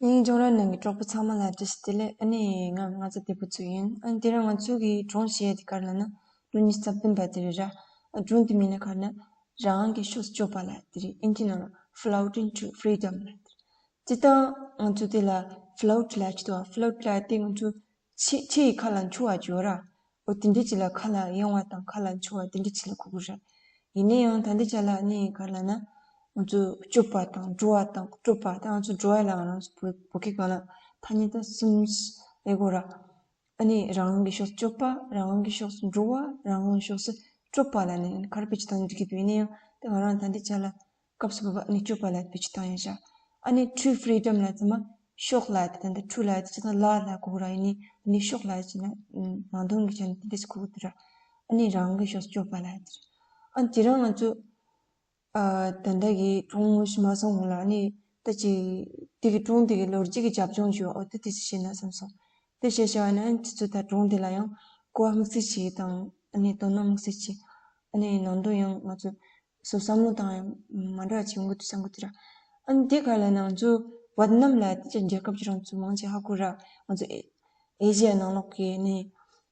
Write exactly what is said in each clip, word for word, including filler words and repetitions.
ངའི་ལྗོངས་ར་ནང་གི་གྲོགས་པོ་ཚང་མ་ལ་བཀྲ་ཤིས་བདེ་ལེགས། ཨ་ནི་ང་ང་ཚོ་བདེ་པོ་ཚོ་ཡིན། ཨ་ནི་དེ་རིང་ང་ཚོ་གི་སྒྲུང་བཤད་ཡ་དེ་ག་རེ་ལབ་ན་སྒྲུང་ཉི་ཤུ་རྩ་བདུན་པ་དེ་རེད་ར། ཨ་སྒྲུང་དེ་མིང་ལ་ག་རེ་ན་རང་དབང་གི་ཕྱོགས་སུ་སྐྱོད་པ་ལབ་དེ་རེད། ཨིན་ཇི་ནང་ལ་Float into Freedom ལབ་དེ་རེད། སྤྱིར་བཏང་ང་ཚོ་དེ་ལ་float ལབ་ཀྱི་འདུག float ལབ་དེ་ང་ཚོ་ཆུ་ཆུ་ཡི་ཁ་ལ་འཕྱུར་བ་ཅིག་ཡོད་ར། འོ་དེ་འདྲ་ཅིག་ལ་ཁ་ལ་གཡེང་བ་དང་ཁ་ལ་འཕྱུར་བ་དེ་འདྲ་ཅིག་ལ་གོ་གི་རེད། ཡིན་ན་ཡང་ད་ལྟའི་ཆ་ལ་ནི་ག་རེ་ལབ་ན་ང་ཚོ་སྐྱོབ་པ་དང་འགྲོ་བ་དང་སྐྱོབ་པ་དང་ང་ཚོ་འགྲོ་བ་ལ་ང་རང་ཚོ་བོད་བོད་སྐད་སྒང་ལ་ཐ་སྙད་ད་གསུམ་ལབ་དགོས་ར། ཨ་ནི་རང་དབང་གི་ཕྱོགས་སུ་སྐྱོབ་པ། རང་དབང་གི་ཕྱོགས་སུ་འགྲོ་བ། རང་དབང་གི་ཕྱོགས་སུ་སྐྱོབ་པ་ལབ་ནས་ག་རེ་བེད་སྤྱོད་བཏང་འགྲིག་གི་འདུག་ཡིན་ན་ཡང་དེ་ང་རང་ད་ལྟའི་ཆ་ལ་སྐབས་སུ་བབ་པ་ནི་སྐྱོབ་པ་ལ་བེད་སྤྱོད་བཏང་ཡིན་ཤག་ཨ་ནི་true freedom ལ་ཚང་མ་ཕྱོགས་ལ་དེ་ད་ལྟ་true ལ་དེ་ཅི་ད་ལ་ལ་གོ་ར་ཡིན་ནི་ནི་ཕྱོགས་ལ་ཅི་ན་ནང་དོན་གྱི་ཆ་ནས་དེ་འདྲ་ཞིག་གོ་གི་འདུག་ར། ཨ་ནི་རང་གི་ཕྱོགས་སྐྱོབ་པ་ལ་དེ་ར། ཨ་དེ་རིང་ང་ཚོ་ཨ་ད་ལྟ་གི་སྒྲུང་ངོ་ཤེས་མ་སོང་ངོ་ལ་ཨ་ནི་ད་ཅི་དེ་གི་སྒྲུང་དེ་གི་ལོ་རྒྱུས་ཀྱི་རྒྱབ་ལྗོངས་ཞུ་ཨོ་དེ་དེ་ཞིག་བཤད་ན་བསམ་སོང་། དེ་བཤད་བྱ་བ་ན་ཨ་ནི་དེ་ཚོ་ད་སྒྲུང་དེ་ལ་ཡང་གོ་བ་དམིགས་བསལ་ཞིག་དང་ཨ་ནི་དོ་སྣང་དམིགས་བསལ་ཞིག་ཨ་ནི་ནང་དོན་ཡང་ང་ཚོ་སོ་བསམ་བློ་བཏང་ཡང་མ་འདྲ་བ་ཅིག་ཡོང་གི་འདུག་བསམ་གི་འདུག་ར། ཨ་ནི་དེ་ག་ལ་ནང་ཚོ་ཝེད་ནམ་ལ་དེ་ཅག་རྒྱལ་ཁབ་ཅིག་རང་ཚོ་མང་ཆེ་ཧ་གོ་ར། ང་ཚོ་ཨེ་ཨེ་ཤི་ཡ་ནང་ལོགས་ཀྱི་ནི་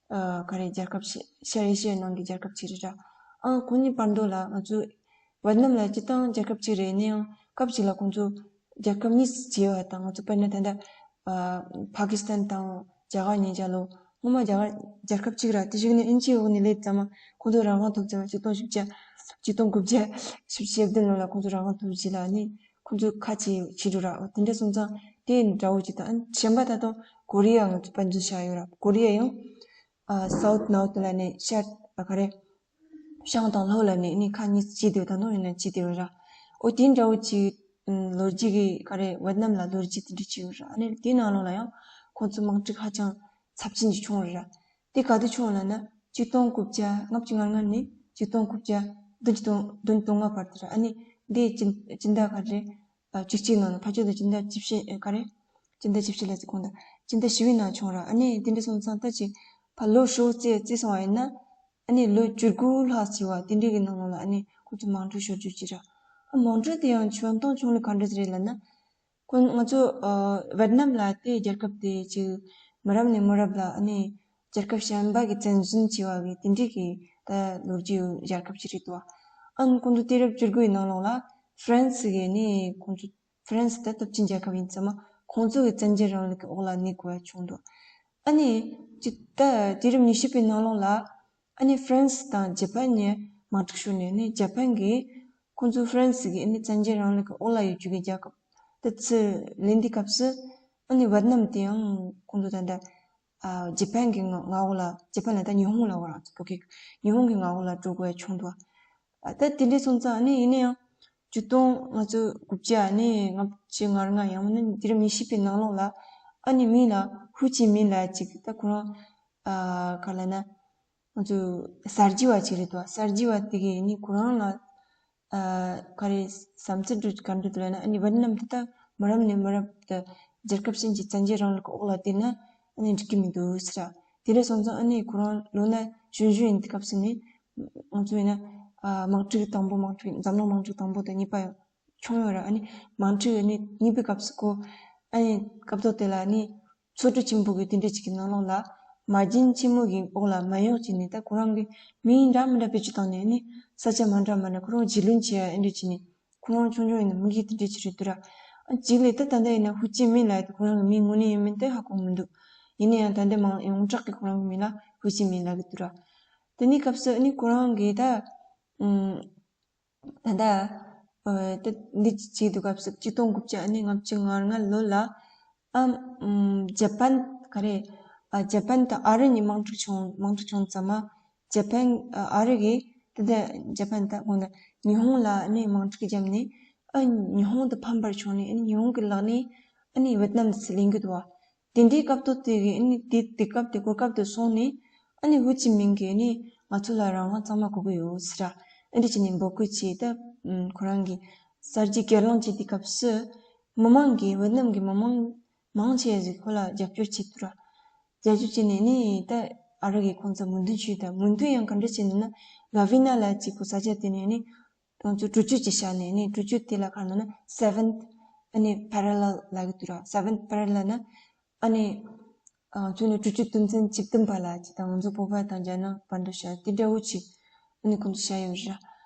ཨ་ག་རེ་རྒྱལ་ཁབ་ཅིག་ཤར་ཨེ་ཤི་ཡ་ནང་གི་རྒྱལ་ཁབ་ཅིག་རེད་ར། ཨ་ཁོ་གཉིས་བར་དོ་ལ་ང་ཚོ་ཝེད་ནམ་ལ་སྤྱིར་བཏང་རྒྱལ་ཁབ་ཅིག་རེད། ཡིན་ན་ཡང་སྐབས་ཅིག་ལ་ཁོང་ཚོ་རྒྱལ་ཁབ་གཉིས་སུ་བརྗེ་བ་དང་། ང་ཚོ་དཔེར་ན་ད་ལྟ་ཨ་ཕ་ཀི་སི་ཐན་དང་རྒྱ་གར་གཉིས་ཆ་ལོ། སྔོན་མ་རྒྱ་གར་རྒྱལ་ཁབ་གཅིག་ར། དེ་བཞིན་ནི་ཨིན་ཇིའི་འོག་ནས་སླེབས་ཙམ་མ་ཁོང་ཚོ་རང་དབང་ཐོབ་ཙམ་མ་ཆིག་སྟོང་བཞི་བརྒྱ་ཆིག་སྟོང་དགུ་བརྒྱ་བཞི་བཅུ་ཞེ་བདུན་ལོ་ལ་ཁོང་ཚོ་རང་དབང་ཐོབ་རྗེས་ལ་ནི་ཁོང་ཚོ་ཁ་ཆེ་ཆེ་འགྲོ་ར། འོ་དེ་འདྲ་སོང་ཙང་དེ་འདྲ་བོ་ཅིག་དང་། གཞན་པ་ད་དུང་ཀོ་རི་ཡ་ང་ཚོ་དཔེ་མཚོན་བཞག་ཡོད་ར། ཀོ་རི་ཡ་ཡང་ཨ་སའུ་ཐི་ནོར་ཐི་ལ་ནི་ཤར་ཨ་ག་རེ་བྱང་དང་ལྷོ་ལ་ནི་ནི་ཁ་གཉིས་སུ་ཕྱེ་བསྡད་ཡོད། ད་དུང་ཡིན་ན་ཕྱེ་བསྡད་ཡོད་ར། འོ་དེ་འདྲ་བོ་ཅིག་ལོ་རྒྱུས་ཀྱི་ག་རེ་ཝེད་ནམ་ལ་ལོ་རྒྱུས་དེ་འདྲ་ཅིག་ཡོད་ར། ཨ་ནི་དེའི་ནང་ལོགས་ལ་ཡང་ཁོང་ཚོ་དམག་འཁྲུག་ཧ་ཅང་ཚབས་ཆེན་ཞིག་བྱུང་བ་རེད་ར། དེ་ག་དུས་བྱུང་བ་ལབ་ན་ཆིག་སྟོང་དགུ་བརྒྱ་ལྔ་བཅུ་ང་ལྔ་ནས་ཆིག་སྟོང་དགུ་བརྒྱ་བདུན་ཅུ་དོན་བདུན་དོན་ལྔ་བར་དུ་ར། ཨ་ནི་འདི་སྤྱི་སྤྱི་ཟླ་ག་རེ་ཨ་བཅུ་གཅིག་ནང་ལ་ཕལ་ཆེར་དུ་སྤྱི་ཟླ་བཅུ་བཞི་ཨ་ག་རེ་སྤྱི་ཟླ་བཅུ་བཞི་ལ་ཟེར་གོང་དང་སྤྱི་ཟླ་བཞི་པའི་ནང་བྱུང་ར། ཨ་ནི་དེ་འདྲ་སོང་ཙང་ད་ཅིག་ཕ་ལོ་ཧྲིལ་བོ་བརྩི་བརྩི་སོང་བ་ཡིན་ན། ཨ་ནི་ལོ་བཅུ་དགུ་ལྷག་ཙམ་བ་དེ་འདྲའི་གི་ནང་ལོགས་ལ་ཨ་ནི་ཁོང་ཚོ་དམག་འཁྲུག་ཤོར་རྒྱུ་ཅིག་ར། ཨ་དམག་འཁྲུག་དེ་ཡང་བྱུང་སྟངས་བྱུང་ལུགས་ག་འདྲ་ཟིག་རེད་ལབ་ན། ཁོང་ང་ཚོ་ཨ་ཝེད་ནམ་ལ་དེ་རྒྱལ་ཁབ་དེ་ཅིག་མི་རབས་ནས་མི་རབས་ལ་ཨ་ནི་རྒྱལ་ཁབ་གཞན་པ་གི་བཙན་འཛུལ་བྱས་པ་གི་དེ་འདྲའི་གི་ད་ལོ་རྒྱུས་ཡོད་རྒྱལ་ཁབ་ཅིག་རེད་འདུག་ཨ་ནི་ཁོང་ཚོ་དུས་རབས་བཅུ་དགུ་ཡི་ནང་ལོགས་ལ་ཧྥ་རན་སི་གི་ནི་ཁོང་ཚོ་ཧྥ་རན་སི་ད་སྟོབས་ཆེན་རྒྱལ་ཁབ་ཡིན་ཙང་མ་ཁོང་ཚོ་གི་བཙན་རྒྱལ་རིང་ལུགས་ཀྱི་འོག་ལ་གནས་དགོས་པ་བྱུང་འདུག་ཨ་ནི་ཅི་ད་དུས་རབས་ཉི་ཤུ་པའི་ནང་ལོགས་ལ་ཨ་ནི་ཧྥ་རན་སི་དང་ཇ་པན་གཉིས་དམག་འཁྲུག་ཤོར་ནས་ནི་ཇ་པན་གྱིས་ཁོང་ཚོ་ཧྥ་རན་སི་གི་ཨ་ནི་བཙན་རྒྱལ་རིང་ལུགས་ཀྱི་འོག་ལ་ཡོད་རྒྱུ་གི་རྒྱལ་ཁབ་དེ་ཚུར་ལེན་དུས་སྐབས་སུ་ཨ་ནི་ཝེད་ནམ་དེ་ཡང་ཁོང་ཚོ་ད་ལྟ་ཨ་ཇ་པན་གྱི་མངའ་མངའ་འོག་ལ་ཇ་པན་ལ་ད་ཉི་ཧོང་ལ་བར་ཚོ་བོད་སྐད་ཉི་ཧོང་གི་མངའ་འོག་ལ་འགྲོ་དགོས་ཡ་བྱུང་འདུག་ཨ་ད་དེ་འདྲས་སོང་ཙང་ཨ་ནི་ཡིན་ན་ཡང་ཆིག་སྟོང་ལྔ་བཅུ་དགུ་བརྒྱ་ནས་ལྔ་བཅུ་ང་ལྔ་ཡང་མིན་ན་དུས་རབས་ཉི་ཤུ་པའི་ནང་ལོགས་ལ་ཨ་ནི་མི་ལ་ཧུའུ་ཅི་མིན་ལ་ཅིག་ད་ཁོ་རང་ཨ་ག་ལབ་ན་ང་ཚོ་གསར་བརྗེ་བ་ཅིག་རེད་དོ། གསར་བརྗེ་བ་དེ་གས་ནི་ཁོ་རང་ལ་ཨ་ག་རེ་བསམ་ཚུལ་འདྲ་ག་འདྲ་འདུག་ལབ་ན། ཨ་ནི་ཝེད་ནམ་དེ་ད་མི་རབས་ནས་མི་རབས་དེ་རྒྱལ་ཁབ་གཞན་གྱི་བཙན་རྒྱལ་རིང་ལུགས་ཀྱི་འོག་ལ་བསྡད་ན་ཨ་ནི་འགྲིག་གི་མི་འདུག་ཟེར་ར། དེ་འདྲ་སོང་ཙང་ཨ་ནི་ཁོ་རང་ལོ་ན་གཞོན་གཞོན་ཡིན་དུས་སྐབས་སུ་ནི་ང་ཚོ་ཡིན་ན་ཨ་དམག་འཁྲུག་དང་པོ་དམག་འཁྲུག་འཛམ་གླིང་དམག་འཁྲུག་དང་པོ་དང་གཉིས་པ་ཡང་བྱུང་ཡོད་ར། ཨ་ནི་དམག་འཁྲུག་ཨ་ནི་གཉིས་པའི་སྐབས་སུ་ཁོ་ཨ་ནི་སྐབས་ཐོག་དེ་ལ་ཨ་ནི་མཚོ་གྲུ་ཆེན་པོ་གི་དེ་འདྲ་ཅིག་གི་ནང་ལོགས་ལ་མ་བརྒྱུད་ཆེན་མོ་གི་འོག་ལ་མ་ཡོང་བྱས་ནས་ད་ཁོ་རང་གི་མིང་འདྲ་མི་འདྲ་བེད་སྤྱོད་བཏང་ནས་ཨ་ནི་ས་ཆ་མ་འདྲ་མ་འདྲ་ཁོ་རང་རྒྱུས་ལོན་བྱེད་ཡ་ཨེ་འདྲ་བྱས་ནས་ཁོ་རང་ཆུང་ཆུང་ཡིན་ན་མི་གི་དེ་འདྲ་ཅིག་རེད་འདུག་ར། ཨ་གཅིག་ལས་ད་ད་ལྟ་ཡིན་ན་ཧུའུ་ཅི་མིན་ལབ་ཡ་དེ་ཁོ་རང་གི་མིང་དངོས་གནས་ཡིན་མིན་དེ་ཧ་གོ་མི་འདུག་ཡིན་ན་ཡང་ད་ལྟ་མང་ཡོངས་གྲགས་ཀྱི་ཁོ་རང་གི་མིང་ལ་ཧུའུ་ཅི་མིན་ལབ་གི་འདུག་ར། དེ་ནི་སྐབས་སུ་ཨ་ནི་ཁོ་རང་གིས་ད་ཨུམ། ད་ལྟ་ཨ་ད་འདི་བྱས་དུས་སྐབས་སུ་ཆིག་སྟོང་དགུ་བརྒྱ་ཨ་ནི་ལྔ་བཅུ་ང་ལྔ་ལོ་ལ་ཨ་ཨུམ་ཇ་པན་ག་རེ་ཨ་ཇ་པན་དང་ཨ་རི་གཉིས་དམག་འཁྲུག་བྱུང་དམག་འཁྲུག་བྱུང་ཙམ་མ་ཇ་པན་ཨ་ཨ་རི་གིས་ད་ལྟ་ཇ་པན་ད་དགོངས་ན་ཉི་ཧོང་ལ་ཨ་ནི་དམག་འཁྲུག་བརྒྱབ་ནས་ཨ་ཉི་ཧོང་དུ་ཕམ་པར་བྱུང་ནས་ཨ་ནི་ཉི་ཧོང་གི་ལག་ནས་ཨ་ནི་ཝེད་ནམ་དུ་ལེན་གྱི་འདུག་བ། དེ་འདྲའི་སྐབས་ཐོག་དེ་གི་ཨ་ནི་དེ་དེ་སྐབས་དེ་གོ་སྐབས་དེ་སོང་ནས་ཨ་ནི་ཧུའུ་ཅི་མིན་གྱིས་ཨ་ནི་ང་ཚོ་ལ་རང་དབང་གཙང་མ་དགོས་ཀྱི་ཡོད་ཟེར་ར། ཨ་འདྲ་བྱས་ནས་འབོད་སྐུལ་བྱས། ད་ཁོ་རང་གི་གསར་བརྗེ་སྒེར་ལངས་བྱས་དུས་སྐབས་སུ་མི་མང་གིས་ཝེད་ནམ་གྱི་མི་མང་མང་ཆེ་ཟིག་ཁོ་ལ་རྒྱབ་སྐྱོར་བྱེད་ཐུབ་ར། རྒྱབ་སྐྱོར་བྱས་ནས་ཨ་ནི་ད་ཨ་རི་གིས་ཁོང་ཚོ་མོས་མཐུན་ཞུས། ད་མོས་མཐུན་ཡང་ག་འདྲ་བྱས་ནས་ན་ལ་ཝི་ན་ལ་ཅིག་གོ་ས་ཆ་དེ་ནས་ཨ་ནི། ང་ཚོ་གྲུ་གཅོད་ཅིག་བཞག་ནས་ནི་གྲུ་གཅོད་དེ་ལ་ག་རེ་ལབ་ན་Seventh ཨ་ནི་parallel ལབ་ཀྱི་འདུག་ར། Seventh parallel ན་ཨ་ནི་ཨ་ཚོ་ནི་དྲུག་ཅུ་དོན་ཚན་བཅུ་བདུན་པ་ལ་ཅི་དང་ང་ཚོ་བོད་པ་དང་རྒྱ་ནག་བར་དུ་བྱ་དེ་འདྲ་བོ་ཅིག་ཨ་ནི་ཁོང་ཚོ་བྱ་ཡོད་ར།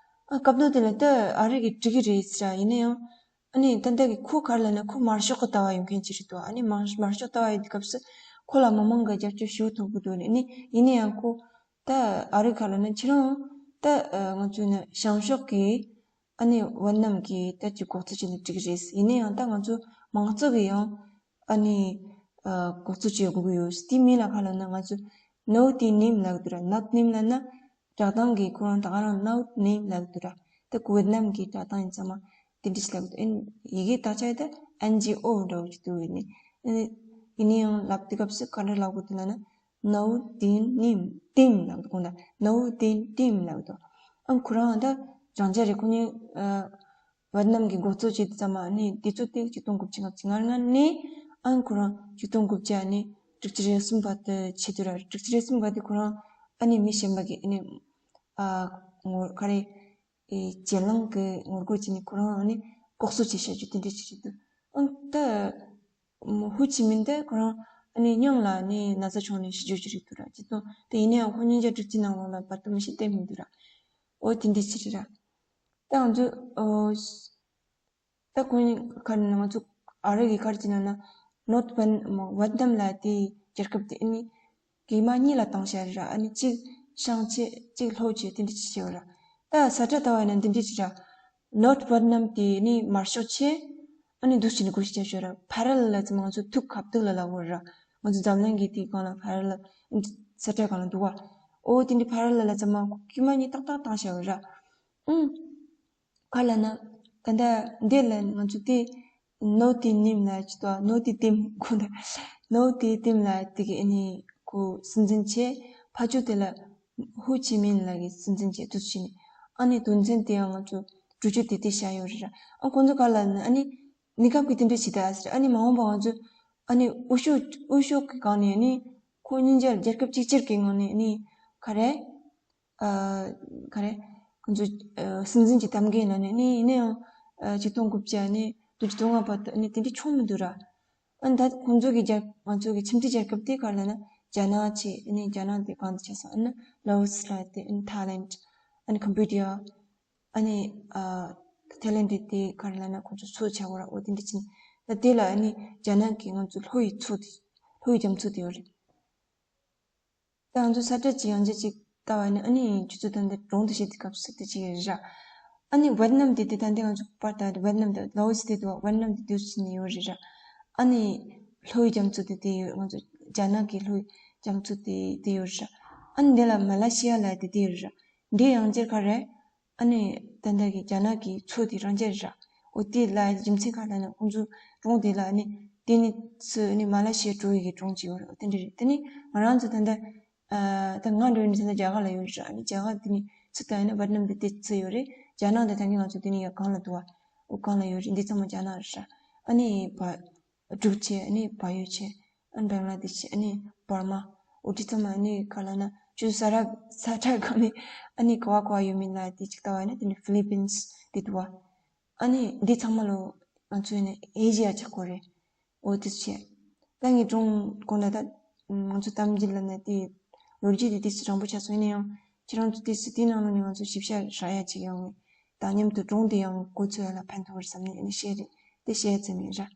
ཨ་སྐབས་དོན་དེ་ལ་ད་ཨ་རི་གི་འགྲིག་གི་རེད་ཟེར་ར། ཡིན་ན་ཡང་ཨ་ནི་ད་ལྟ་གི་ཁོ་ག་རེ་ལབ་ན་ཁོ་དམར་ཤོག་གི་ལྟ་བ་ཡོད་མཁན་ཅིག་རེད་དོ། ཨ་ནི་དམར་དམར་ཤོག་ལྟ་བ་ཡོད་དུས་སྐབས་སུ་ཁོ་ལ་མི་མང་གི་རྒྱབ་སྐྱོར་ཞུ་ཐུབ་ཀྱི་འདུག་ནི། ཨ་ནི་ཡིན་ན་ཡང་ཁོ་ད་ཨ་རི་ག་རེ་ལབ་ན་ཁྱེད་རང་ད་ང་ཚོ་ནི་བྱང་ཕྱོགས་ཀྱི་ཨ་ནི་ཝེ་ཏི་ནམ་གྱི་ད་ཅིག་འགོག་རྩོད་བྱས་ནས་འགྲིག་གི་རེད། ཡིན་ན་ཡང་ད་ང་ཚོ་མང་གཙོ་གི་ཡང་ཨ་ནི་འགོག་རྩོད་བྱེད་དགོས་ཀྱི་ཡོད། དེ་མིན་ལ་ག་རེ་ལབ་ན་ང་ཚོ་ནོ་ཏི་ནིམ་ལབ་ཀྱི་འདུག་ར། ནོ་ཏི་ནིམ་ལབ་ན་བསྒྲགས་གཏམ་གྱི་ཁོ་རང་ད་ག་རང་ནོ་ཏི་ནིམ་ལབ་ཀྱི་འདུག་ར། ད་ཁོ་ཝེ་ཏི་ནམ་གྱི་བསྒྲགས་གཏམ་ཡིན་ཙང་མ་དེ་འདྲ་ཞིག་ལབ་ཀྱི་འདུག་ཨེ་ཡི་གེ་དག་ཆ་ཡི་ད་ཨེན་ཇི་ཨོ་འདྲ་བོ་ཅིག་འདུག་ཡིན་ནི། ཨེ་ཡིན་ན་ཡང་ལབ་དུས་སྐབས་སུ་ག་འདྲ་ལབ་དགོས་འདུག་ལབ་ན། ནོ་ཏི་ནིམ་ཏིམ་ལབ་འདུག་གོང་ད་ནོ་ཏི་ཏིམ་ལབ་འདུག་ཨང་ཁོ་རང་ད་རང་ཅག་རེད། ཁོ་གཉིས་ཨ་ཝེ་ཏི་ནམ་གྱི་འགོག་རྩོད་བྱེད་དུས་ཙམ་མ་ནི་དུས་ཚོད་དེ་ཆིག་སྟོང་དགུ་བརྒྱ་ལྔ་བཅུ་ང་ལྔ་ནས་ཨང་ཁོ་རང་ཆིག་སྟོང་དགུ་བརྒྱ་ནི་དྲུག་ཅུ་རེ་གསུམ་བར་དུ་བྱེད་དུས་ར། དྲུག་ཅུ་རེ་གསུམ་བར་དུ་ཁོ་རང་ཨ་ནི་མི་གཞན་པ་གི་ཨ་ནི་ཨ་ངོ་ག་རེ་ཨེ་གྱེན་ལངས་ཀྱི་ངོ་རྒོལ་བྱས་ནས་ཁོ་རང་ཨ་ནི་ལྐོག་གསོད་བྱས་བཞག་རྒྱུ་དེ་འདྲ་ཅིག་རེད་འདུག་ཨང་ད་ཧུ་ཅི་མིན་དེ་ཁོ་རང་ཨ་ནི་སྙིང་ལ་ཨ་ནི་ན་ཚ་བྱུང་ནས་ཤི་རྒྱུ་ཅིག་རེད་འདུག་ར། ཅི་ཙང་དེ་ཡིན་ན་ཡང་ཁོ་གཉིས་ཀྱི་དྲུག་ཅུ་ནང་ལོགས་ལ་བར་དུ་མི་ཤི་བསྡད་མི་འདུག་ར། འོ་དེ་འདྲ་ཅིག་རེད་ར། ད་ང་ཚོ་ཨོ་ད་ཁོ་གཉིས་ག་རེ་ན་ང་ཚོ་ཨ་རི་གི་ག་རེ་ཅིག་ན་ན་ནོར་ཐི་ཝེ་ཏི་ནམ་ལ་དེ་རྒྱལ་ཁབ་དེ་ཨ་ནི་གེ་མ་གཉིས་ལ་བཏང་བཞག་རེད་ར། ཨ་ནི་གཅིག་བྱང་ཆེ་གཅིག་ལྷོ་ཆེ་དེ་འདྲ་ཅིག་བྱས་ཡོད་ར། ད་ས་ཁྲ་ལྟ་བ་ཡིན་ན་འདི་འདྲ་ཅིག་ར། ནོར་ཐི་ཝེ་ཏི་ནམ་དེ་ནི་དམར་ཤོག་ཆེ། ཨ་ནི་འདུག་ཅིག་ནི་སྒོ་ཕྱེ་བྱས་ཡོད་ར། པེ་རེ་ལེལ་ལབ་ཙམ་ང་ཚོ་ཐུག་ཁ་ཐུག་ལ་ལབ་ཡོད་ར། ང་ཚོ་འཛམ་གླིང་གི་དེའི་སྒང་ལ་པེ་རེ་ལེལ་ས་ཁྲ་སྒང་ལ་འདུག་བ། ཨོ་དེ་འདྲ་པེ་རེ་ལེལ་ལབ་ཙམ་མ་གེ་མ་གཉིས་ཏག་ཏག་བཏང་བཞག་ཡོད་ར། ཨུང་། ག་ལབ་ན། ད་ལྟ་འདི་ལ་ང་ཚོ་དེ་ནོ་ཏི་ནིམ་ལ་ཅི་ཏོ་ནོ་ཏི་ཏིམ་གོ་ད། ནོ་ཏི་ཏིམ་ལ་དེ་གི་ཨ་ནི་ཁོ་སྲིད་འཛིན་བྱས། ཕ་ཆོས་དེ་ལ་ཧུ་ཅི་མིན་ལ་གི་སྲིད་འཛིན་བྱས་དུས་ཕྱིན་ནས་ཨ་ནི་དོན་ཚན་དེ་ཡང་ང་ཚོ་གྲོས་ཆོད་དེ་དེ་བཞག་ཡོད་རེད་ར། ཨ་ཁོང་ཚོ་ག་ལབ་ན་ཨ་ནི་གནས་སྐབས་ཀྱི་དེ་འདྲ་ཞིག་ད་ཟེར། ཨ་ནི་མ་འོངས་པ་ང་ཚོ་ཨ་ནི་འོས་ཤོག་འོས་ཤོག་གི་སྒང་ནས་ཨ་ནི་ཁོ་གཉིས་ཆར་རྒྱལ་ཁབ་གཅིག་གྱུར་གྱི་ངང་ནས་ཨ་ནི་ག་རེ། ཨ་ག་རེ། ཁོང་ཚོ་ཨ་སྲིད་འཛིན་གྱི་གཏམ་འགན་ལ་ནི་ནི་ཡིན་ན་ཡང་ཨ་ཆིག་སྟོང་དགུ་བརྒྱ་ནི་དྲུག་ཅུ་དོན་ལྔ་བར་དུ་ནི་དེ་འདྲ་བྱུང་མི་འདུག་ར། ཨ་ནི་ད་ཁོང་ཚོ་གི་རྒྱལ་ང་ཚོ་གི་ཁྱིམ་མཚེས་རྒྱལ་ཁབ་དེ་ག་རེ་ལབ་ན་རྒྱ་ནག་ཆེ། ཨ་ནི་རྒྱ་ནག་དེ་གང་དུ་ཆགས་སོང་། ཨ་ནི་ལའོ་སི་ལ་དེ། ཨ་ནི་ཐའི་ལེན་ཌི། ཨ་ནི་ཀམ་བུ་ཌི་ཡ། ཨ་ནི་ཨ་ཐའི་ལེན་ཌི་དེ་ག་རེ་ལབ་ན་ཁོང་ཚོ་མཚོ་ཆགས་པ་ར། འོ་དེ་འདྲ་ཕྱིན་ད་དེ་ལ་ཨ་ནི་རྒྱ་ནག་གི་ང་ཚོ་ལྷོ་ཡི་མཚོ་དེ་ལྷོ་ཡི་རྒྱ་མཚོ་དེ་ཡོད་རེད། ད་ང་ཚོ་ས་ཁྲ་གཅིག་ཡང་རྒྱ་གཅིག་ལྟ་བ་ནི་ཨ་ནི་ཁྱོད་ཚོ་ད་འདི་གྲོང་དུ་བཤད་དུས་སྐབས་སུ་དེ་གཅིག་རེད་ར། ཨ་ནི་ཝེ་ཏི་ནམ་དེ་དེ་ད་འདི་ང་ཚོ་པར་ད་ཝེ་ཏི་ནམ་དེ་ལའོ་སི་དེ་དུ་ཝེ་ཏི་ནམ་དེ་དུ་ཕྱིན་ནས་ཡོད་རེད་ར། ཨ་ནི་ལྷོ་ཡི་རྒྱ་མཚོ་དེ་དེ་ཡོད། ང་ཚོ་རྒྱ་ནག་གི་ལྷོ་ཡི་རྒྱ་མཚོ་དེ་དེ་ཡོད་རེད་ར། ཨ་ནི་འདི་ལ་མ་ལ་ཤི་ཡ་ལ་དེ་དེ་ཡོད་རེད་ར། འདི་ཡང་རྒྱ་ག་རེད། ཨ་ནི་ད་ལྟ་གི་རྒྱ་ནག་གི་མཚོ་དེ་རང་རྒྱ་རེད་ར། འོ་དེ་ལ་རྒྱུ་མཚན་ག་ལ་ནི་ཁོང་ཚོ་གྲོང་དེ་ལ་ནི་དེ་ནི་སུ་ནི་མ་ལ་ཤི་ཡ་འགྲོ་ཡི་གི་གྲོང་ཅིག་ཡོད་རེད། དེ་འདྲ་རེད། དེ་ནི་ང་རང་ཚོ་ད་ལྟ་ཨ་ད་ང་འགྲོ་ཡི་ནི་ད་ལྟ་རྒྱ་གར་ལ་ཡོད་རེད་ར། ཨ་ནི་རྒྱ་གར་དེ་ནི་སུ་ད་ནི་ཝེ་ཏི་ནམ་དེ་དེ་སུ་ཡོད་རེད། རྒྱ་ནག་དེ་ད་ནི་ང་ཚོ་དེ་ནི་ཡ་གང་ལ་འདུག་བ། འོ་གང་ལ་ཡོད་རེད། འདི་ཚང་མ་རྒྱ་ནག་རེད་ར། ཨ་ནི་བ་འབྲུག་ཆེ། ཨ་ནི་བལ་ཡུལ་ཆེ། ཨ་ནི་བེང་ལ་དེ་ཤི། ཨ་ནི་བར་མ། འོ་དེ་ཚང་མ་ཨ་ནི་ག་ལ་ན་ཆུ་ས་ར་ས་ཁྲ་གང་ནི་ཨ་ནི་ག་བ་ག་བ་ཡོད་མིན་ལ་དེ་ཅིག་ལྟ་བ་ཡིན་ན་དེ་ནི་ཕི་ལི་པིན་སི་དེ་འདུག་བ། ཨ་ནི་འདི་ཚང་མ་ལོ་ང་ཚོ་ནི་ཨེ་ཤི་ཡ་ཆགས་གོ་རེད། འོ་དེ་ཆེ། ད་ངའི་གྲོང་གོང་ལ་ད་ང་ཚོ་གཏམ་རྒྱུད་ལ་ནི་དེ་ལོ་རྒྱུས་དེ་དེ་སུ་རིང་པོ་ཆགས་སོང་། ཡིན་ན་ཡང་ཁྱེད་རང་ཚོ་དེ་སུ་དེའི་ནང་ལ་ནི་ང་ཚོ་ཞིབ་ཆ་རག་ཡ་ཅིག་ཡོང་ངེས། ད་མཉམ་དུ་གྲོང་དེ་ཡང་གོ་ཚོད་ཡ་ལ་ཕན་ཐོགས་རེད་བསམ་ནས་ཨ་ནི་བཤད་རེད། དེ་བཤད་ཙམ་ཡིན་ར།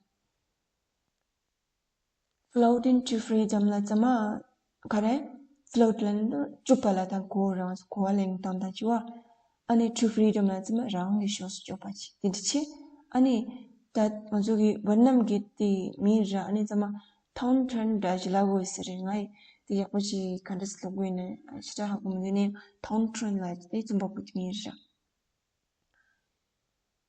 Floating to Freedom ལ་ཙམ་མ་ག་རེ། Float ལ་ནི་སྐྱོབ་པ་ལ་ད་གོ་རང་གོ་བ་ལེན་སྟངས་དང་བཅས་པ། ཨ་ནི་To Freedom ལ་ཙམ་མ་རང་གི་ཕྱོགས་སུ་སྐྱོབ་པ་ཅིག་དེ་འདྲ་ཆེ། ཨ་ནི་ད་ང་ཚོ་གི་ཝེ་ཏི་ནམ་གི་དེ་མིང་ར། ཨ་ནི་ཙམ་མ་Thong Tran འདྲ་ཞིག་ལབ་དགོས་ཟེར་རེད། ང་ཡི་དེ་ཡག་པོ་ཞིག་ག་འདྲ་སེ་ལབ་དགོས་ནི་ཞེ་དྲག་ཧ་གོ་མི་འདུག་ནི་Thong Tran ལ་དེ་རྩོམ་པ་པོ་དེ་མིང་ར།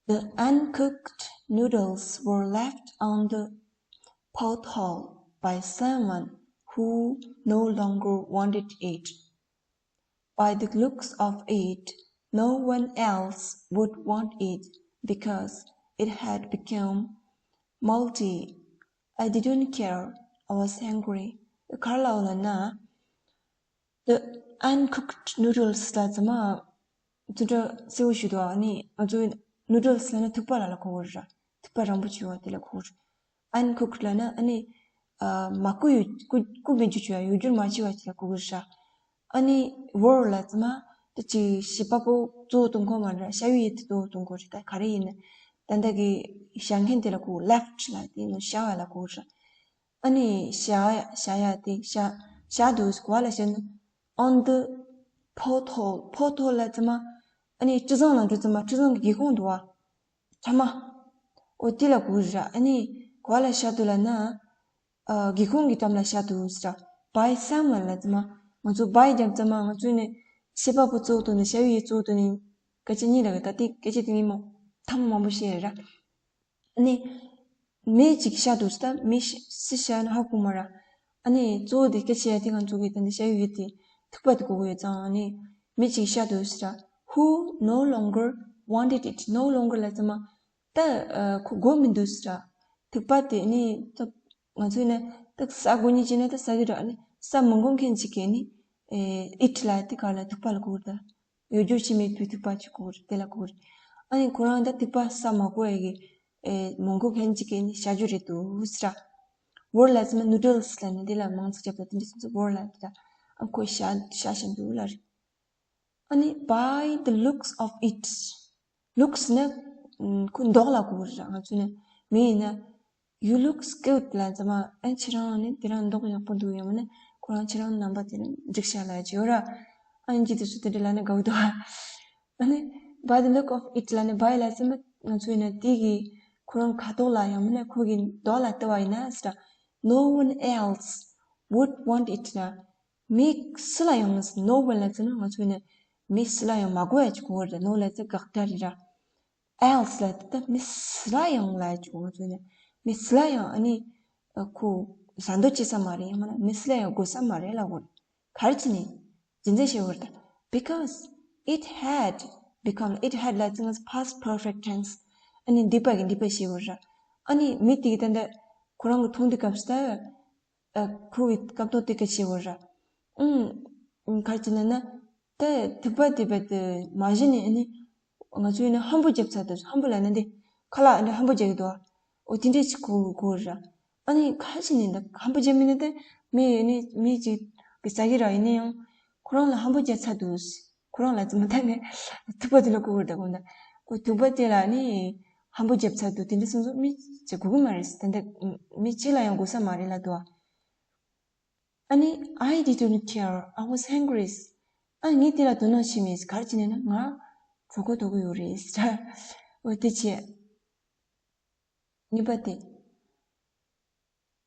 The uncooked noodles were left on the pot hole by someone who no longer wanted it. By the looks of it, no one else would want it because it had become moldy. I didn't care. I was hungry. ག་རེ་ལབ་ལབ་ན། The uncooked noodles ལ་ཙམ་མ་ཅི་འདྲ་གསལ་བོ་ཞིག་འདུག་ཨ་ནི་ང་ཚོའི་noodles ལབ་ན་ཐུག་པ་ལ་ལ་གོ་གི་རེད། ཐུག་ པ་རིང་པོ་བྱས་པ་དེ་ལ་གོ་གི་རེད། Uncooked ལབ་ན་ཨ་ནི་ཨ་མ་བསྐོལ་ཡོད་བསྐོལ་བསྐོལ་མེད་རྒྱུ་བྱས་པ་ཡོད་རྒྱུར་མ་བྱས་པ་ཅིག་ལ་གོ་གི་རེད་ཤག་ཨ་ནི་བོར་ལབ་ཙམ་མ་ད་ཅིག་བྱིས་པ་པོ་གཙོ་བོ་གཏོང་གོ་མ་རེད། ཤ་བའི་ཡུལ་དེ་གཙོ་བོ་གཏོང་གོ་རེད། ད་ག་རེ་ཡིན་ན་ད་ལྟ་གི་བཞག་མཁན་དེ་ལ་གོ་left ལབ་དེ་ནི་བཞག་པ་ལ་གོ་གི་རེད། ཨ་ནི་བཞག་ཡ་བཞག་ཡ་དེ་བཞག་བཞག་འདུག་གོ་བ་ལ་བཤད་ན་on the porthole, porthole ལབ་ཙམ་མ་ཨ་ནི་སྤྲི་བཟང་ལ་འགྲོ་ཙམ་མ་སྤྲི་བཟང་གི་སྒེའུ་ཁུང་འདུག་བ། ཕྲ་མ། ཨོ་དེ་ལ་གོ་གི་རེད། ཨ་ནི་གོ་བ་ལ་བཞག་འདུག་ལབ་ན་ཨ་སྒེའུ་ཁུང་གི་འགྲམ་ལ་བཞག་འདུག་ཟེར། Buy salmon ལབ་ཙམ་མ་ང་ཚོ་buy རྒྱབ་ཙམ་མ་ང་ཚོ་ནི་བྱིས་པ་པོ་གཙོ་བོ་དང་ནི་ཤ་བའི་ཡུལ་གཙོ་བོ་དང་ནི་སྐད་ཆ་གཉིས་ལ་གི་ད་དེ་སྐད་ཆ་དེ་གཉིས་མོ་ཐ་མ་མང་པོ་བཤད་ཡ་ར། ཨ་ནི་མི་གཅིག་བཞག་འདུག་ཟེར། ད་མི་སུ་བཞག་ན་ཧ་གོ་མ་ར། ཨ་ནི་གཙོ་བོ་དེ་སྐད་ཆ་ཡ་དེ་ང་ཚོ་གི་ད་འདི་བཤད་ཡོད་དེ་ཐིགས་པ་དེ་གོ་གི་ཡོད་ཙང་ཨ་ནི་མི་གཅིག་བཞག་འདུག་ཟེར། Who no longer wanted it, no longer ལབ་ཙམ་མ་ད་ཁོ་དགོས་མི་འདུག་ཟེར། ཐིགས་པ་དེ་ནི་ད་ང་ཚོས་ནི་ད་ཟ་དགོས་ཉིད་ཅིག་ནི་ད་ཟ་གི་ར། ཨ་ནི་ཟ་མི་དགོས་མཁན་ཅིག་གིས་ནི་it ལབ་དེ་ག་ལ་ཐིགས་པ་ལ་གོ་གི་རེད། ཡོད་རྒྱུ་ཅིག་མེད་པའི་ཐིགས་པ་ཅིག་གོ་རེད། དེ་ལ་གོ་རེད། ཨ་ནི་ཁོ་རང་ད་ཐིགས་པ་ཟ་མ་དགོས་ཡ་གི་ཨེ་མང་པོ་ཕན་ཅིག་གི་ནི་བྱ་རྒྱུ་རེད་འདུག་ཟེར། བོར་ལ་ཟེར་ན་ནུ་ཌལ་སི་ལ་ནི་དེ་ལ་མང་ཚིག་རྒྱབ་ད་དེ་འདྲ་སོང་ཙང་བོར་ལ་དེ་ད་ཨ་ཁོ་བྱ་བྱ་བཞིན་འདུག་ལ་རེད། ཨ་ནི་by the looks of it, looks ནི་ཁོ་མདོག་ལ་གོ་རེད། ང་ཚོ་ནི་མི་ཡིན་ན། You look cute ལབ་ཙམ་མ་ཨ་ཁྱེད་རང་ནི་དེ་རང་མདོག་ཡག་པོ་འདུག་ཡང་མིན་ན་ཁོ་རང་ཁྱེད་རང་རྣམ་པ་དེ་ནི་འགྲིག་ཤག་ལབ་ཀྱི་ཡོད་ར། ཨ་ནི་ཅི་དེ་སུ་དེ་འདྲ་ལབ་ན་དགའ་བོ་འདུག་ཨ་ནི་by the look of it ལབ་ནི་by ལབ་ཙམ་མ་ང་ཚོ་ཡིན་ན་དེ་གི་ཁོ་རང་ཁ་དོག་ལ་ཡང་མིན་ན་ཁོ་གི་མདོག་ལ་ལྟ་བ་ཡིན་ན་ཟེར། No one else would want it ལ། མི་སུ་ལ་ཡང་no one ལབ་ཙམ་མ་ང་ཚོ་ཡིན་ན་མི་སུ་ལ་ཡང་མ་དགོས་ཡ་ཅིག་གོ་བ་རེད། no ལབ་ཙམ་དགག་སྒྲ་རེད་ར། else ལབ་དེ་ད་མི་སུ་ལ་ཡང་ལབ་ཀྱི་ཡོད་ཚོད་ནི་མི་སུ་ལ་ཡང་ཨ་ནི་ཁོ་ཟ་འདོད་བྱེད་ས་མ་རེད། ཡང་མིན་ན་མི་སུ་ལ་ཡང་དགོས་ས་མ་རེད་ལབ་དགོས་རེད། ག་རེ་བྱས་ནས་རྒྱུ་མཚན་བཤད་དགོས་རེད་ད། Because it had become, it had ལབ་ཙང་past perfect tense ཨ་ནི་འདས་པ་གི་འདས་པ་བཤད་དགོས་རེད། ཨ་ནི་མི་དེ་གི་ད་ལྟ་ཁོ་རང་གི་མཐོང་དུས་སྐབས་སུ་ད། ཨ་ཁོ་གི་སྐབས་ཐོག་དེ་ག་བྱེད་དགོས་ར། ཨུམ། ག་རེ་བྱས་ན་ན། ད་ཐིགས་པ་དེ་བས་དེ་མ་གཞི་ནས་ཨ་ནི། ང་ཚོས་ནི་ཧམ་པོ་བརྒྱབ་ཚར་དུས་ཧམ་པོ་ལབ་ན་འདི། ཁ་ལག་འདི་ཧམ་པོ་རྒྱག་གི་འདུག་ཨ། འོ་དེ་འདྲས་ཅིག་གོ་གོ་ར། ཨ་ནི་ག་རེ་བྱས་ནས་འདི་ཧམ་པོ་བརྒྱབ་མིན་ན་ད་མི་ཨ་ནི་མི་ཅིག་གི་ཟ་གི་ར་ཡིན་ན་ཡང་། ཁོ་རང་ལ་ཧམ་པོ་བརྒྱབ་ཚར་དུས། ཁོ་རང་ལ་ཙམ་མ་ཐག་ནས་ཐིགས་པ་དེ་ལ་གོ་གོ་ར་ད་གོ་ན། ཁོ་ཐིགས་པ་དེ་ལ་ནི་ཧམ་པོ་བརྒྱབ་ཚར་དུས་དེ་འདྲས་སོང་ཙང་མི་ཅིག་གོ་གི་མ་རེད། ད་འདི་མི་གཅིག་ལ་ཡང་གོ་ས་མ་རེད་ལབ་འདུག་ཨ། ཨ་ནི། I didn't care. I was hungry. ཨ་ངས་དེ་ལ་དོ་སྣང་བྱས་མེད། ག་རེ་བྱས་ནས་ན་ང་གྲོད་ཁོག་ལྟོགས་ཀྱི་ཡོད་རེད་ཟེར། འོ་དེ་བྱས། གཉིས་པ་དེ།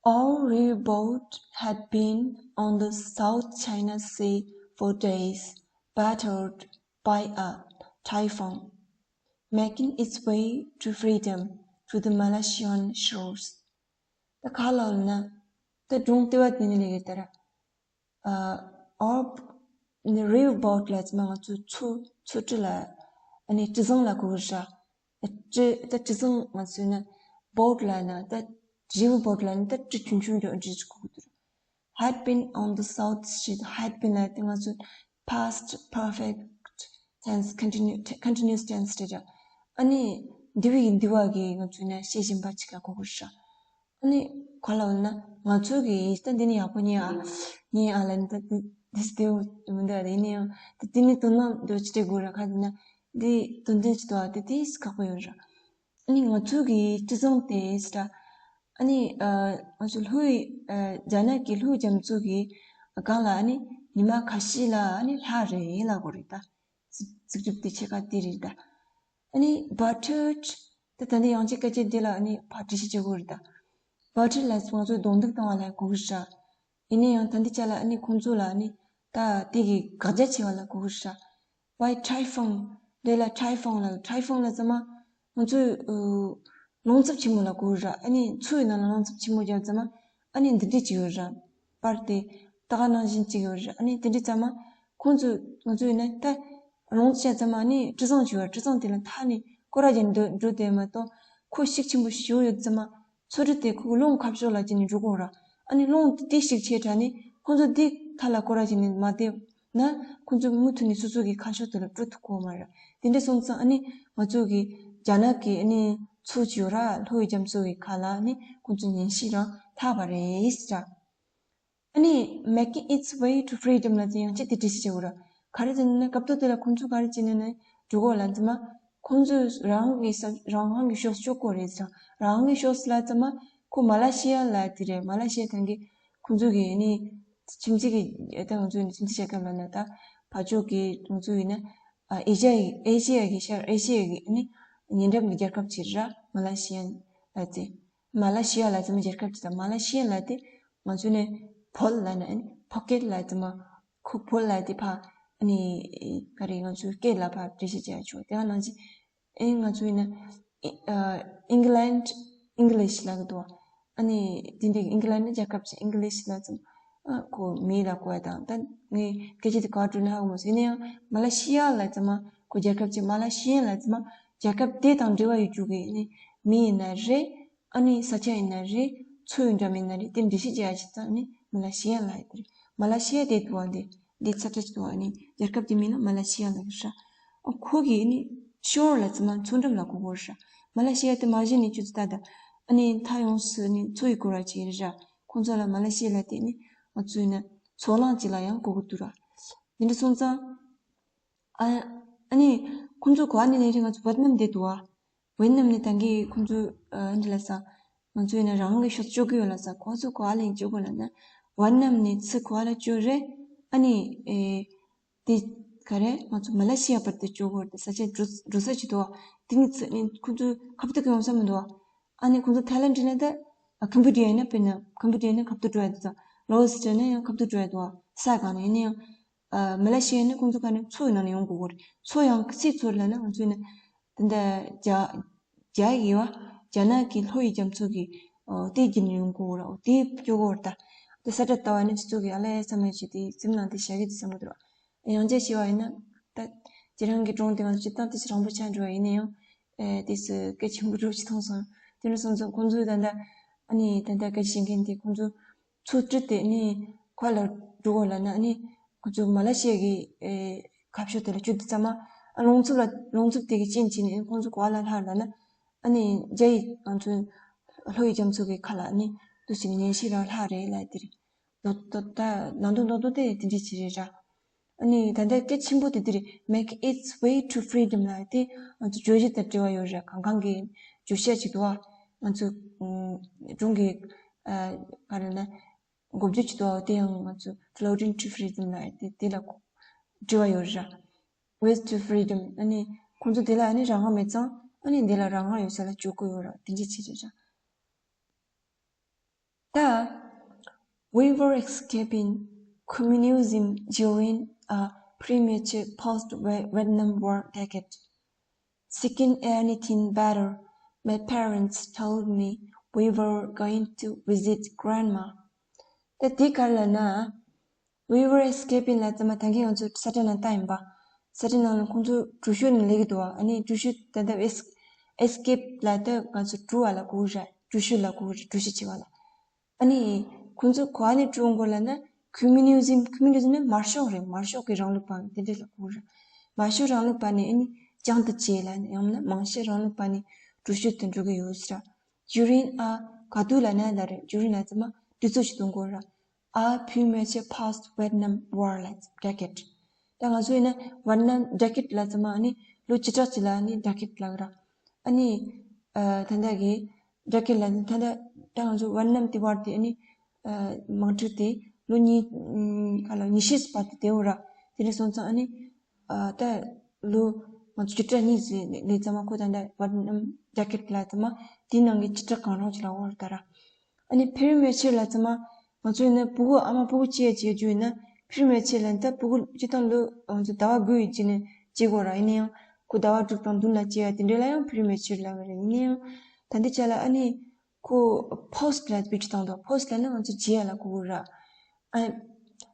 Our riverboat had been on the South China Sea for days, battered by a typhoon, making its way to freedom to the Malaysian shores. ད་ག་ལ་ལབ་ན། ད་སྒྲུང་ལྟེ་བ་དེ་ནི་ལས་ཀྱི་ལྟར། ཨ། our riverboat ལབ་ཙམ་མ་ང་ཚོའི་མཚོ་མཚོ་གྲུ་ལ། ཨ་ནི་སྤྲི་བཟང་ལ་གོ་གི་ར། སྤྲི་ད་སྤྲི་བཟང་ང་ཚོའི་ན་boat ལབ་ན་ད་riverboat ལབ་ན་ད་སྤྲི་ཆུང་ཆུང་འདྲ་འདྲ་ཅིག་གོ་གི་འདུག had been on the south ཞེས་had been ལབ་དེ་ང་ཚོ་past perfect tense continu- continuous tense རེད་ར། ཨ་ནི་འདས་པའི་འདས་པ་གི་ང་ཚོའི་ན་བཤད་བཞིན་པ་ཅིག་ལ་གོ་གི་ར། ཨ་ནི་ག་ལ་ལབ་ན་ང་ཚོ་གིས་ད་འདི་ནི་ཡག་པོ་ཉན་ཨ། ཉན་ཨ་ལབ་ནི་ད་འདི་འདི་སྟེ་མི་འདུག་ཨ། ཡིན་ན་ཡང་ད་འདི་ནི་དོ་སྣང་འདྲ་ཅིག་སྤྲད་དགོས་ར། ག་རེ་ན་འདི་དོན་ཚན་ཅིག་འདུག་ཨ། དེ་དེ་ཁག་པོ་ཡོད་ར། ཨ་ནི་ང་ཚོ་གི་སྤྲི་བཟང་དེ་ཟེར། ཨ་ནི་ཨ་ང་ཚོ་ལྷོའི་ཨ་རྒྱ་ནག་གི་ལྷོའི་རྒྱ་མཚོ་གི་སྒང་ལ་ཨ་ནི་ཉི་མ་ཁ་ཤས་ལ་ཨ་ནི་ལྷག་རེད་ལབ་དགོས་རེད་ད། ཚིག་གྲུབ་དེ་ཕྱེད་ཀ་དེ་རེད་ད། ཨ་ནི་battered ད་ད་ལྟ་ཡང་ཅིག་སྐད་ཆ་འདི་ལ་ཨ་ནི་ཕར་འགྲེལ་བཤད་བྱེད་དགོས་རེད་ད། battered ལབ་ཙང་ང་ཚོ་རྡུང་རྡེག་བཏང་བ་ལ་གོ་གི་ར། ཡིན་ན་ཡང་ད་འདི་ཅག་ལ་ཨ་ནི་ཁོང་ཚོ་ལ་ཨ་ནི་ད་དེ་གི་དགག་བྱ་བྱས་པ་ལ་གོ་གི་ར། by typhoon འདི་ལ་typhoon ལ་typhoon ལབ་ཙམ་མ་ང་ཚོས་ཨུ་རླུང་འཚུབ་ཆེན་མོ་ལ་གོ་གི་ར། ཨ་ནི་མཚོ་ཡི་ནང་ལ་རླུང་འཚུབ་ཆེན་མོ་རྒྱབ་ཙམ་མ་ཨ་ནི་འདི་འདྲས་ཅིག་ཡོད་ར། པར་དེ་ད་ག་ནང་བཞིན་ཅིག་ཡོད་ར། ཨ་ནི་དེ་འདྲས་ཙམ་མ་ཁོང་ཚོས་ང་ཚོ་ཡིན་ན་ད་རླུང་ཆད་ཙམ་མ་ནི་སྤྲི་བཟང་ཞིག་ཡོད་ར། སྤྲི་བཟང་དེ་ལ་མཐའ་ནས་སྐོར་ར་བྱས་འགྲོ་འགྲོ་དེ་མ་གཏོགས་ཁོ་ཤུགས་ཆེན་པོ་ཞིག་ཡོད་ཙམ་མ་མཚོ་གྲུ་དེ་ཁོ་རླུང་ཁ་ཕྱོགས་ལ་བྱས་ནས་འགྲོ་གོ་ར། ཨ་ནི་རླུང་དེ་ཤུགས་ཆེ་དྲགས་ནས་ཁོང་ཚོ་དེ་མཐའ་ལ་སྐོར་ར་བྱས་ནས་མ་བསྡད་ན་ཁོང་ཚོ་མུ་མཐུད་ནས་སོ་སོ་གི་ཁ་ཕྱོགས་དེ་ལ་འགྲོ་ཐུབ་གོ་མ་ར། དེ་འདྲ་སོང་ཙང་ཨ་ནི་ང་ཚོ་གི་རྒྱ་ནག་གི་ཨ་ནི་ ཚོགས་ཀྱི་ཡོད་ར། ལྷོ་ཡི་རྒྱ་མཚོ་གི་ཁ་ལ་ནི་ཁོང་ཚོ་ཉིན་ཤས་རང་ལྷག་པ་རེད་ཟེར་ར། ཨ་ནི་making its way to freedom ལབ་དེ་ཡང་ཅི་སྟེ་འགྲེལ་བཤད་བྱེད་དགོས་ར། ག་རེ་ཟེར་ན་སྐབས་ཐོག་དེ་ལ་ཁོང་ཚོ་ག་རེ་བྱས་ནས་ནི་འགྲོ་དགོས་ལབ་ཙམ་མ། ཁོང་ཚོས་རང་གི་ས་རང་དབང་གི་ཕྱོགས་སྐྱོད་དགོས་རེད་ཟེར། རང་དབང་གི་ཕྱོགས་ལབ་ཙམ་མ་ཁོ་མ་ལ་ཤི་ཡ་ལབ་དེ་རེད། མ་ལ་ཤི་ཡ་ཐང་གི་ཁོང་ཚོ་གི་ནི་ཁྱིམ་མཚེས་ཀྱི་ད་ང་ཚོ་ནི་ཁྱིམ་མཚེས་རྒྱལ་ཁབ་ལབ་ན་ད་ཕར་ཕྱོགས་ཀྱི་ང་ཚོ་ཡིན་ན་ཨ་ཨེ་ཤ་ཡ་ཨེ་ཤ་ཡ་གི་ཤར་ཨེ་ཤ་ཡ་གི་ནི་ཉེ་འགྲམ་གྱི་རྒྱལ་ཁབ་ཅིག་ར། མ་ལ་ཤི་ཡ་ལབ་དེ། མ་ལ་ཤི་ཡ་ལབ་ཙམ་མ་རྒྱལ་ཁབ་ཅིག་དང་མ་ལ་ཤི་ཡ་ལབ་དེ་ང་ཚོ་ནས་བོད་ལབ་ན་ཨ་ནི་ཕ་ཀེད་ལབ་ཙམ་མ་ཁོ་བོད་ལབ་དེ་ཕ་ཨ་ནི་ག་རེ་ང་ཚོའི་སྐད་ལ་ཕ་འགྲེལ་བཤད་བྱས་ཆོག་དེ་ག་ནང་བཞིན་ཨེ་ང་ཚོ་ཡིན་ན་ཨི་ཨ་England English ལབ་གི་འདུག་ཨ་ནི་དེ་འདྲའི་England ནི་རྒྱལ་ཁབ་ཅིག English ལབ་ཙམ་ཨ་ཁོ་མི་ལ་གོ་ཡ་དང་ད་ངས་སྐད་ཆ་དེ་ག་བྲོས་ན་ཧ་གོ་མ་སོང་། ཡིན་ན་ཡང་མ་ལ་ཤི་ཡ་ལབ་ཙམ་མ་ཁོ་རྒྱལ་ཁབ་ཅིག་མ་ལ་ཤི་ཡ་ལབ་ཙམ་མ་རྒྱལ་ཁབ་དེ་དང་འབྲེལ་བ་ཡོད་རྒྱུ་གི་ནི་མི་ཡིན་ན་རེད། ཨ་ནི་ས་ཆ་ཡིན་ན་རེད། མཚོའི་འགྲམ་ཡིན་ན་རེད། དེ་འགྲེལ་བཤད་བྱེད་ཡ་ཅིག་ཙམ་ནི་མ་ལ་ཤི་ཡ་ལབ་ཡ་དེ་རེད། མ་ལ་ཤི་ཡ་དེ་འདུག་བ། འདི་འདི་ཚ་ཚ་ཅིག་འདུག་བ། ཨ་ནི་རྒྱལ་ཁབ་དེ་མིང་ལ་མ་ལ་ཤི་ཡ་ལབ་ཀྱི་རེད། ཨ་ཁོ་གི་ནི་ཤོར་ལབ་ཙམ་མ་མཚོ་འགྲམ་ལ་གོ་གོ་རེད། མ་ལ་ཤི་ཡ་དེ་མ་གཞི་ནས་ཆུ་ཚོད་ད་ད་ཨ་ནི་མཐའ་ཡོངས་སུ་ནི་མཚོ་ཡི་སྐོར་བ་ཅིག་རེད་ར། ཁོང་ཚོ་ལ་མ་ལ་ཤི་ཡ་ལབ་དེ་ནི་ང་ཚོའི་ནི་མཚོ་གླང་ཅིག་ལ་ཡང་གོ་གི་འདུག་ར། དེ་འདྲ་སོང་ཙང་ཨ་ཨ་ནི་ཁོང་ཚོ་གོ་བ་ནི་ནི་རེད། ང་ཚོ་ཝེད་ནམ་བསྡད་འདུག་བ། ཝེད་ནམ་ནི་ད་གིན་ཁོང་ཚོ་ཨ་འདི་ལ་ས་ང་ཚོ་ཡིན་ན་རང་གི་ཕྱོགས་སྐྱོད་ཀྱི་ཡོད་ལ་ས། ཁོང་ཚོ་གོ་བ་ལེན་སྐྱོད་དགོས་ལ་ན་ཝེད་ནམ་ནི་ཚུར་གོ་བ་ལ་སྐྱོད་རེད། ཨ་ནི་ཨེ་དེ་ག་རེ་ང་ཚོ་མ་ལེ་ཤི་ཡ་བར་དུ་སྐྱོད་དགོས་རེད། ས་ཆ་འགྲོ་འགྲོ་ས་ཅིག་འདུག་བ། དེ་ནི་ཚུར་ནི་ཁོང་ཚོ་ཁ་བཏུག་གི་ཡོང་ས་མི་འདུག་བ། ཨ་ནི་ཁོང་ཚོ་ཐའི་ལན་འགྲིལ་ན་ད་ཨ་ཁམ་བུ་ཌི་ཡ་ཡིན་ན་དཔེར་ན་ཁམ་བུ་ཌི་ཡ་ཡིན་ན་ཁ་བཏུག་འགྲོ་ཡ་འདུག་ད་ལའོ་སི་འགྲིལ་ན་ཡང་ཁ་བཏུག་འགྲོ་ཡ་འདུག་བ། ས་གང་ན་ཡིན་ན་ཡང་། ཨ་མ་ལེ་ཤི་ཡ་ནི་ཁོང་ཚོ་ག་ནས་མཚོ་ཡི་ནང་ནས་ཡོང་དགོས་ཀྱི་རེད། མཚོ་ཡང་སུའི་མཚོ་ལབ་ན་ང་ཚོ་ནི་དེ་འདྲ་རྒྱ་རྒྱ་ཡི་བ་རྒྱ་ནག་གི་ལྷོ་ཡི་རྒྱ་མཚོ་གི་ཨོ་དེའི་རྒྱུད་ནས་ཡོང་དགོས་ཀྱི་རེད། ཨོ་དེ་སྐྱོད་དགོས་རེད་ད། དེ་ས་བཀྲ་ལྟ་བ་ནི་སྤྱི་ཚོགས་ཀྱི་ཨ་ལས་བསམ་ཡ་ཞིག་དེ་སེམས་ནང་དེ་བཞག་གི་དེ་བསམ་གི་འདུག་ར། ཡང་བསྐྱར་བྱས་པ་ཡིན་ན་ད་ཁྱེད་རང་གི་སྒྲུང་དེ་ང་ཚོ་སྤྱིར་བཏང་དེ་ཞིག་རིང་པོ་ཆགས་འགྲོ་བ་ཡིན་ན་ཡང་ཨེ་དེ་སུ་སྐད་ཆེན་པོ་འགྲོ་ཞིག་མཐོང་སོང་། དེ་འདྲ་སོང་ཙང་ཁོང་ཚོའི་ད་ལྟ་ཨ་ནི་ད་ལྟ་སྐད་ཆ་བཤད་མཁན་དེ་ཁོང་ཚོ། མཚོ་བྲུས་ཏེ་ནི་ག་ལ་འགྲོ་དགོས་ལབ་ན་ཨ་ནི་ཁོ་ཚོ་མ་ལེ་ཤི་ཡ་གི་ཨེ་ཁ་ཕྱོགས་དེ་ལ་བྲུས་ཏེ་ཙམ་མ་ཨ་རླུང་འཚུབ་ལ་རླུང་འཚུབ་དེ་གི་རྐྱེན་བྱས་ནས་ཁོང་ཚོ་ག་ལ་ལྷག་ལབ་ན་ཨ་ནི་རྒྱ་ཡི་ང་ཚོའི་ལྷོ་ཡི་རྒྱ་མཚོ་གི་ཁ་ལ་ཨ་ནི་འདུག་སེ་ཉིན་ཤས་རང་ལྷག་རེད་ལབ་དེ་རེད། ད་ད་ད་ནང་དོན་ནང་དོན་དེ་དེ་འདྲ་ཅིག་རེད་ར། ཨ་ནི་ད་ལྟ་སྐད་ཆེན་པོ་དེ་དེ་རེད། Make its way to freedom ལབ་དེ་ང་ཚོ་བརྗོད་གཞི་དང་འབྲེལ་བ་ཡོད་ར། གང་གང་གི་བརྗོད་བྱ་ཅིག་འདུག་བ། ང་ཚོ་ཨུམ་སྒྲུང་གི་ཨ་ག་རེ་ལབ་ན། འགོ་བརྗོད་ཀྱི་འདུག་བ། དེ་ཡང་ང་ཚོ་floating to freedom ལབ་དེ་དེ་ལ་འབྲེལ་བ་ཡོད་ར། Ways to freedom ཨ་ནི་ཁོང་ཚོ་དེ་ལ་ཨ་ནི་རང་དབང་མེད་ཙང་ཨ་ནི་འདི་ལ་རང་དབང་ཡོད་ས་ལ་འཇུག་དགོས་ཡོད་ར། དེ་འདྲ་ཅིག་རེད་ར། ད། We were escaping communism during a premature post-Vietnam War decade. Seeking anything better, my parents told me we were going to visit grandma. ད་དེ་ག་རེ་ལབ་ན། We were escaping ལབ་ཙམ་མ་ད་གིན་ང་ཚོ་ས་ཁྲ་ནང་བཏང་ཡིན་པ། ས་ཁྲ་ནང་ལ་ཁོང་ཚོ་གྲུ་ཤུལ་ནང་སླེབས་ཀྱི་འདུག་བ། ཨ་ནི་གྲུ་ཤུལ་ད་ལྟ་es- escape ལབ་ད་ང་ཚོ་གྲུ་བ་ལ་གོ་གི་རེད། གྲུ་ཤུལ་ལ་གོ་གི་རེད། གྲུ་ཤུལ་བྱེད་པ་ལ། ཨ་ནི་ཁོང་ཚོ་ག་ནས་གྲུ་འོང་གོ་ལབ་ན་communism communism ནི་དམར་ཤོག་རེད། དམར་ཤོག་གི་རིང་ལུགས་པ་དེ་འདྲ་ལ་གོ་གི་རེད། དམར་ཤོག་རིང་ལུགས་པ་ནི་ཨ་ནི་རྐྱང་དུ་བྱས་ལབ་ནས་ཡང་ན་མང་གཤིས་རིང་ལུགས་པ་ནི་གྲུ་ཤུལ་དུ་འགྲོ་གི་ཡོད་ཟེར། During a ག་དུས་ལབ་ན་ལབ་རེད། During ལབ་ཙམ་མ་དུས་ཚོད་ཅིག་གཏོང་དགོས་ར། A premature post Vietnam War ལ་decade ད་ང་ཚོ་ཡིན་ན་Vietnam decade ལབ་ཙམ་མ་ཨ་ནི་ལོ་བཅུ་ཕྲག་ཅིག་ལ་ཨ་ནི་decade ལབ་ར། ཨ་ནི་ཨ་ད་ལྟ་གི་decade ལབ་ད་ལྟ་ད་ང་ཚོ་Vietnam དེ་བར་དེ་ཨ་ནི་ཨ་དམག་འཁྲུག་དེ་ལོ་གཉིས་ཨ་ག་ལ་ཉི་ཤུ་བར་དུ་བསྡད་ཡོད་ར། དེ་འདྲ་སོང་ཙང་ཨ་ནི་ཨ་ད་ལོ་ང་ཚོ་བཅུ་ཕྲག་གཉིས་ཙམ་ལས་ཙམ་མ་ཁོ་ད་ལྟ་Vietnam decade ལབ་ཙམ་མ་དེའི་ནང་གི་བཅུ་ཕྲག་གང་རུང་ཅིག་ལ་འོར་ད་ར། ཨ་ནི་premature ལབ་ཙམ་མ་ང་ཚོ་ཡིན་ན་ཕྲུ་གུ་ཨ་མ་ཕྲུ་གུ་སྐྱེ་ཡ་བྱེད་རྒྱུ་ཡིན་ན་premature ལབ་ད་ཕྲུ་གུ་སྤྱིར་བཏང་ལོ་ང་ཚོ་ཟླ་བ་དགུ་ཡི་རྗེས་ནས་སྐྱེ་དགོས་ར། ཡིན་ན་ཡང་ཁོ་ཟླ་བ་དྲུག་དང་བདུན་ལ་སྐྱེ་ཡ་དེ་འདྲ་ལ་ཡང་premature ལབ་ར། ཡིན་ན་ཡང་ད་འདི་ཆ་ལ་ཨ་ནི་ཁོ་post ལ་བེད་སྤྱོད་བཏང་འདུག post ལབ་ན་ང་ཚོ་བྱེད་ཡ་ལ་གོ་གི་ར། ཨ་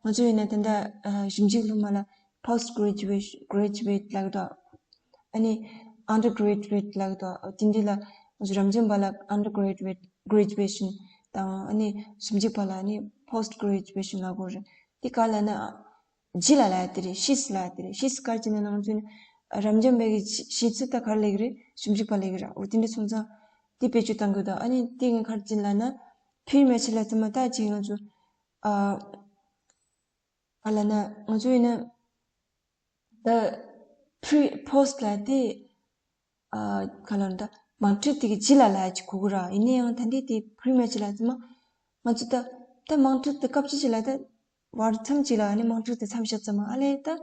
ང་ཚོ་ཡིན་ན་ད་ལྟ་ཨ་ཞིབ་འཇུག་སློབ་མ་ལ་post graduation graduate ལབ་ཀྱི་འདུག་ཨ་ནི་undergraduate ལབ་ཀྱི་འདུག་དེ་འདྲ་ལ་ང་ཚོ་རབ་འབྱམས་པ་ལ་undergraduate graduation དང་ཨ་ནི་ཞིབ་འཇུག་པ་ལ་ཨ་ནི་post graduation ལབ་དགོས་རེད། དེ་ག་ལབ་ན་རྗེས་ལ་ལབ་ཡ་དེ་རེད། ཕྱིས་ལབ་ཡ་དེ་རེད། ཕྱིས་ག་རེ་བྱས་ན་ང་ཚོ་ནི་རབ་འབྱམས་པའི་གི་ཕྱིས་སུ་ད་ག་རེ་ལབ་ཀྱི་རེད། ཞིབ་འཇུག་པ་ལབ་ཀྱི་རེད། འོ་དེ་འདྲ་སོང་ཙང་ དེ་བེད་སྤྱོད་གཏང་གི་འདུག་ཨ་ནི་དེ་ངས་ག་རེ་བྱས་ལབ་ན། pre message ལ་ཚང་མ་ད་ཅིག་ང་ཚོ་ཨ་ག་ལབ་ན། ང་ཚོ་ཡིན་ན་ད་pre post ལ་དེ་ཨ་ག་ལབ་ན། ད་དམངས་ཁྲོད་དེ་གི་རྗེས་ལ་ལབ་ཡ་ཅིག་གོ་གི་ར། ཡིན་ན་ཡང་ད་འདི་དེ་pre message ལ་ཚང་མ་ང་ཚོ་ད་ད་དམངས་ཁྲོད་དེ་སྐབས་ཅིག་ལ་ད་བར་མཚམས་ཅིག་ལ་ནི་དམངས་ཁྲོད་དེ་མཚམས་བཞག་ཙམ་མ་ཨ་ལས་ད་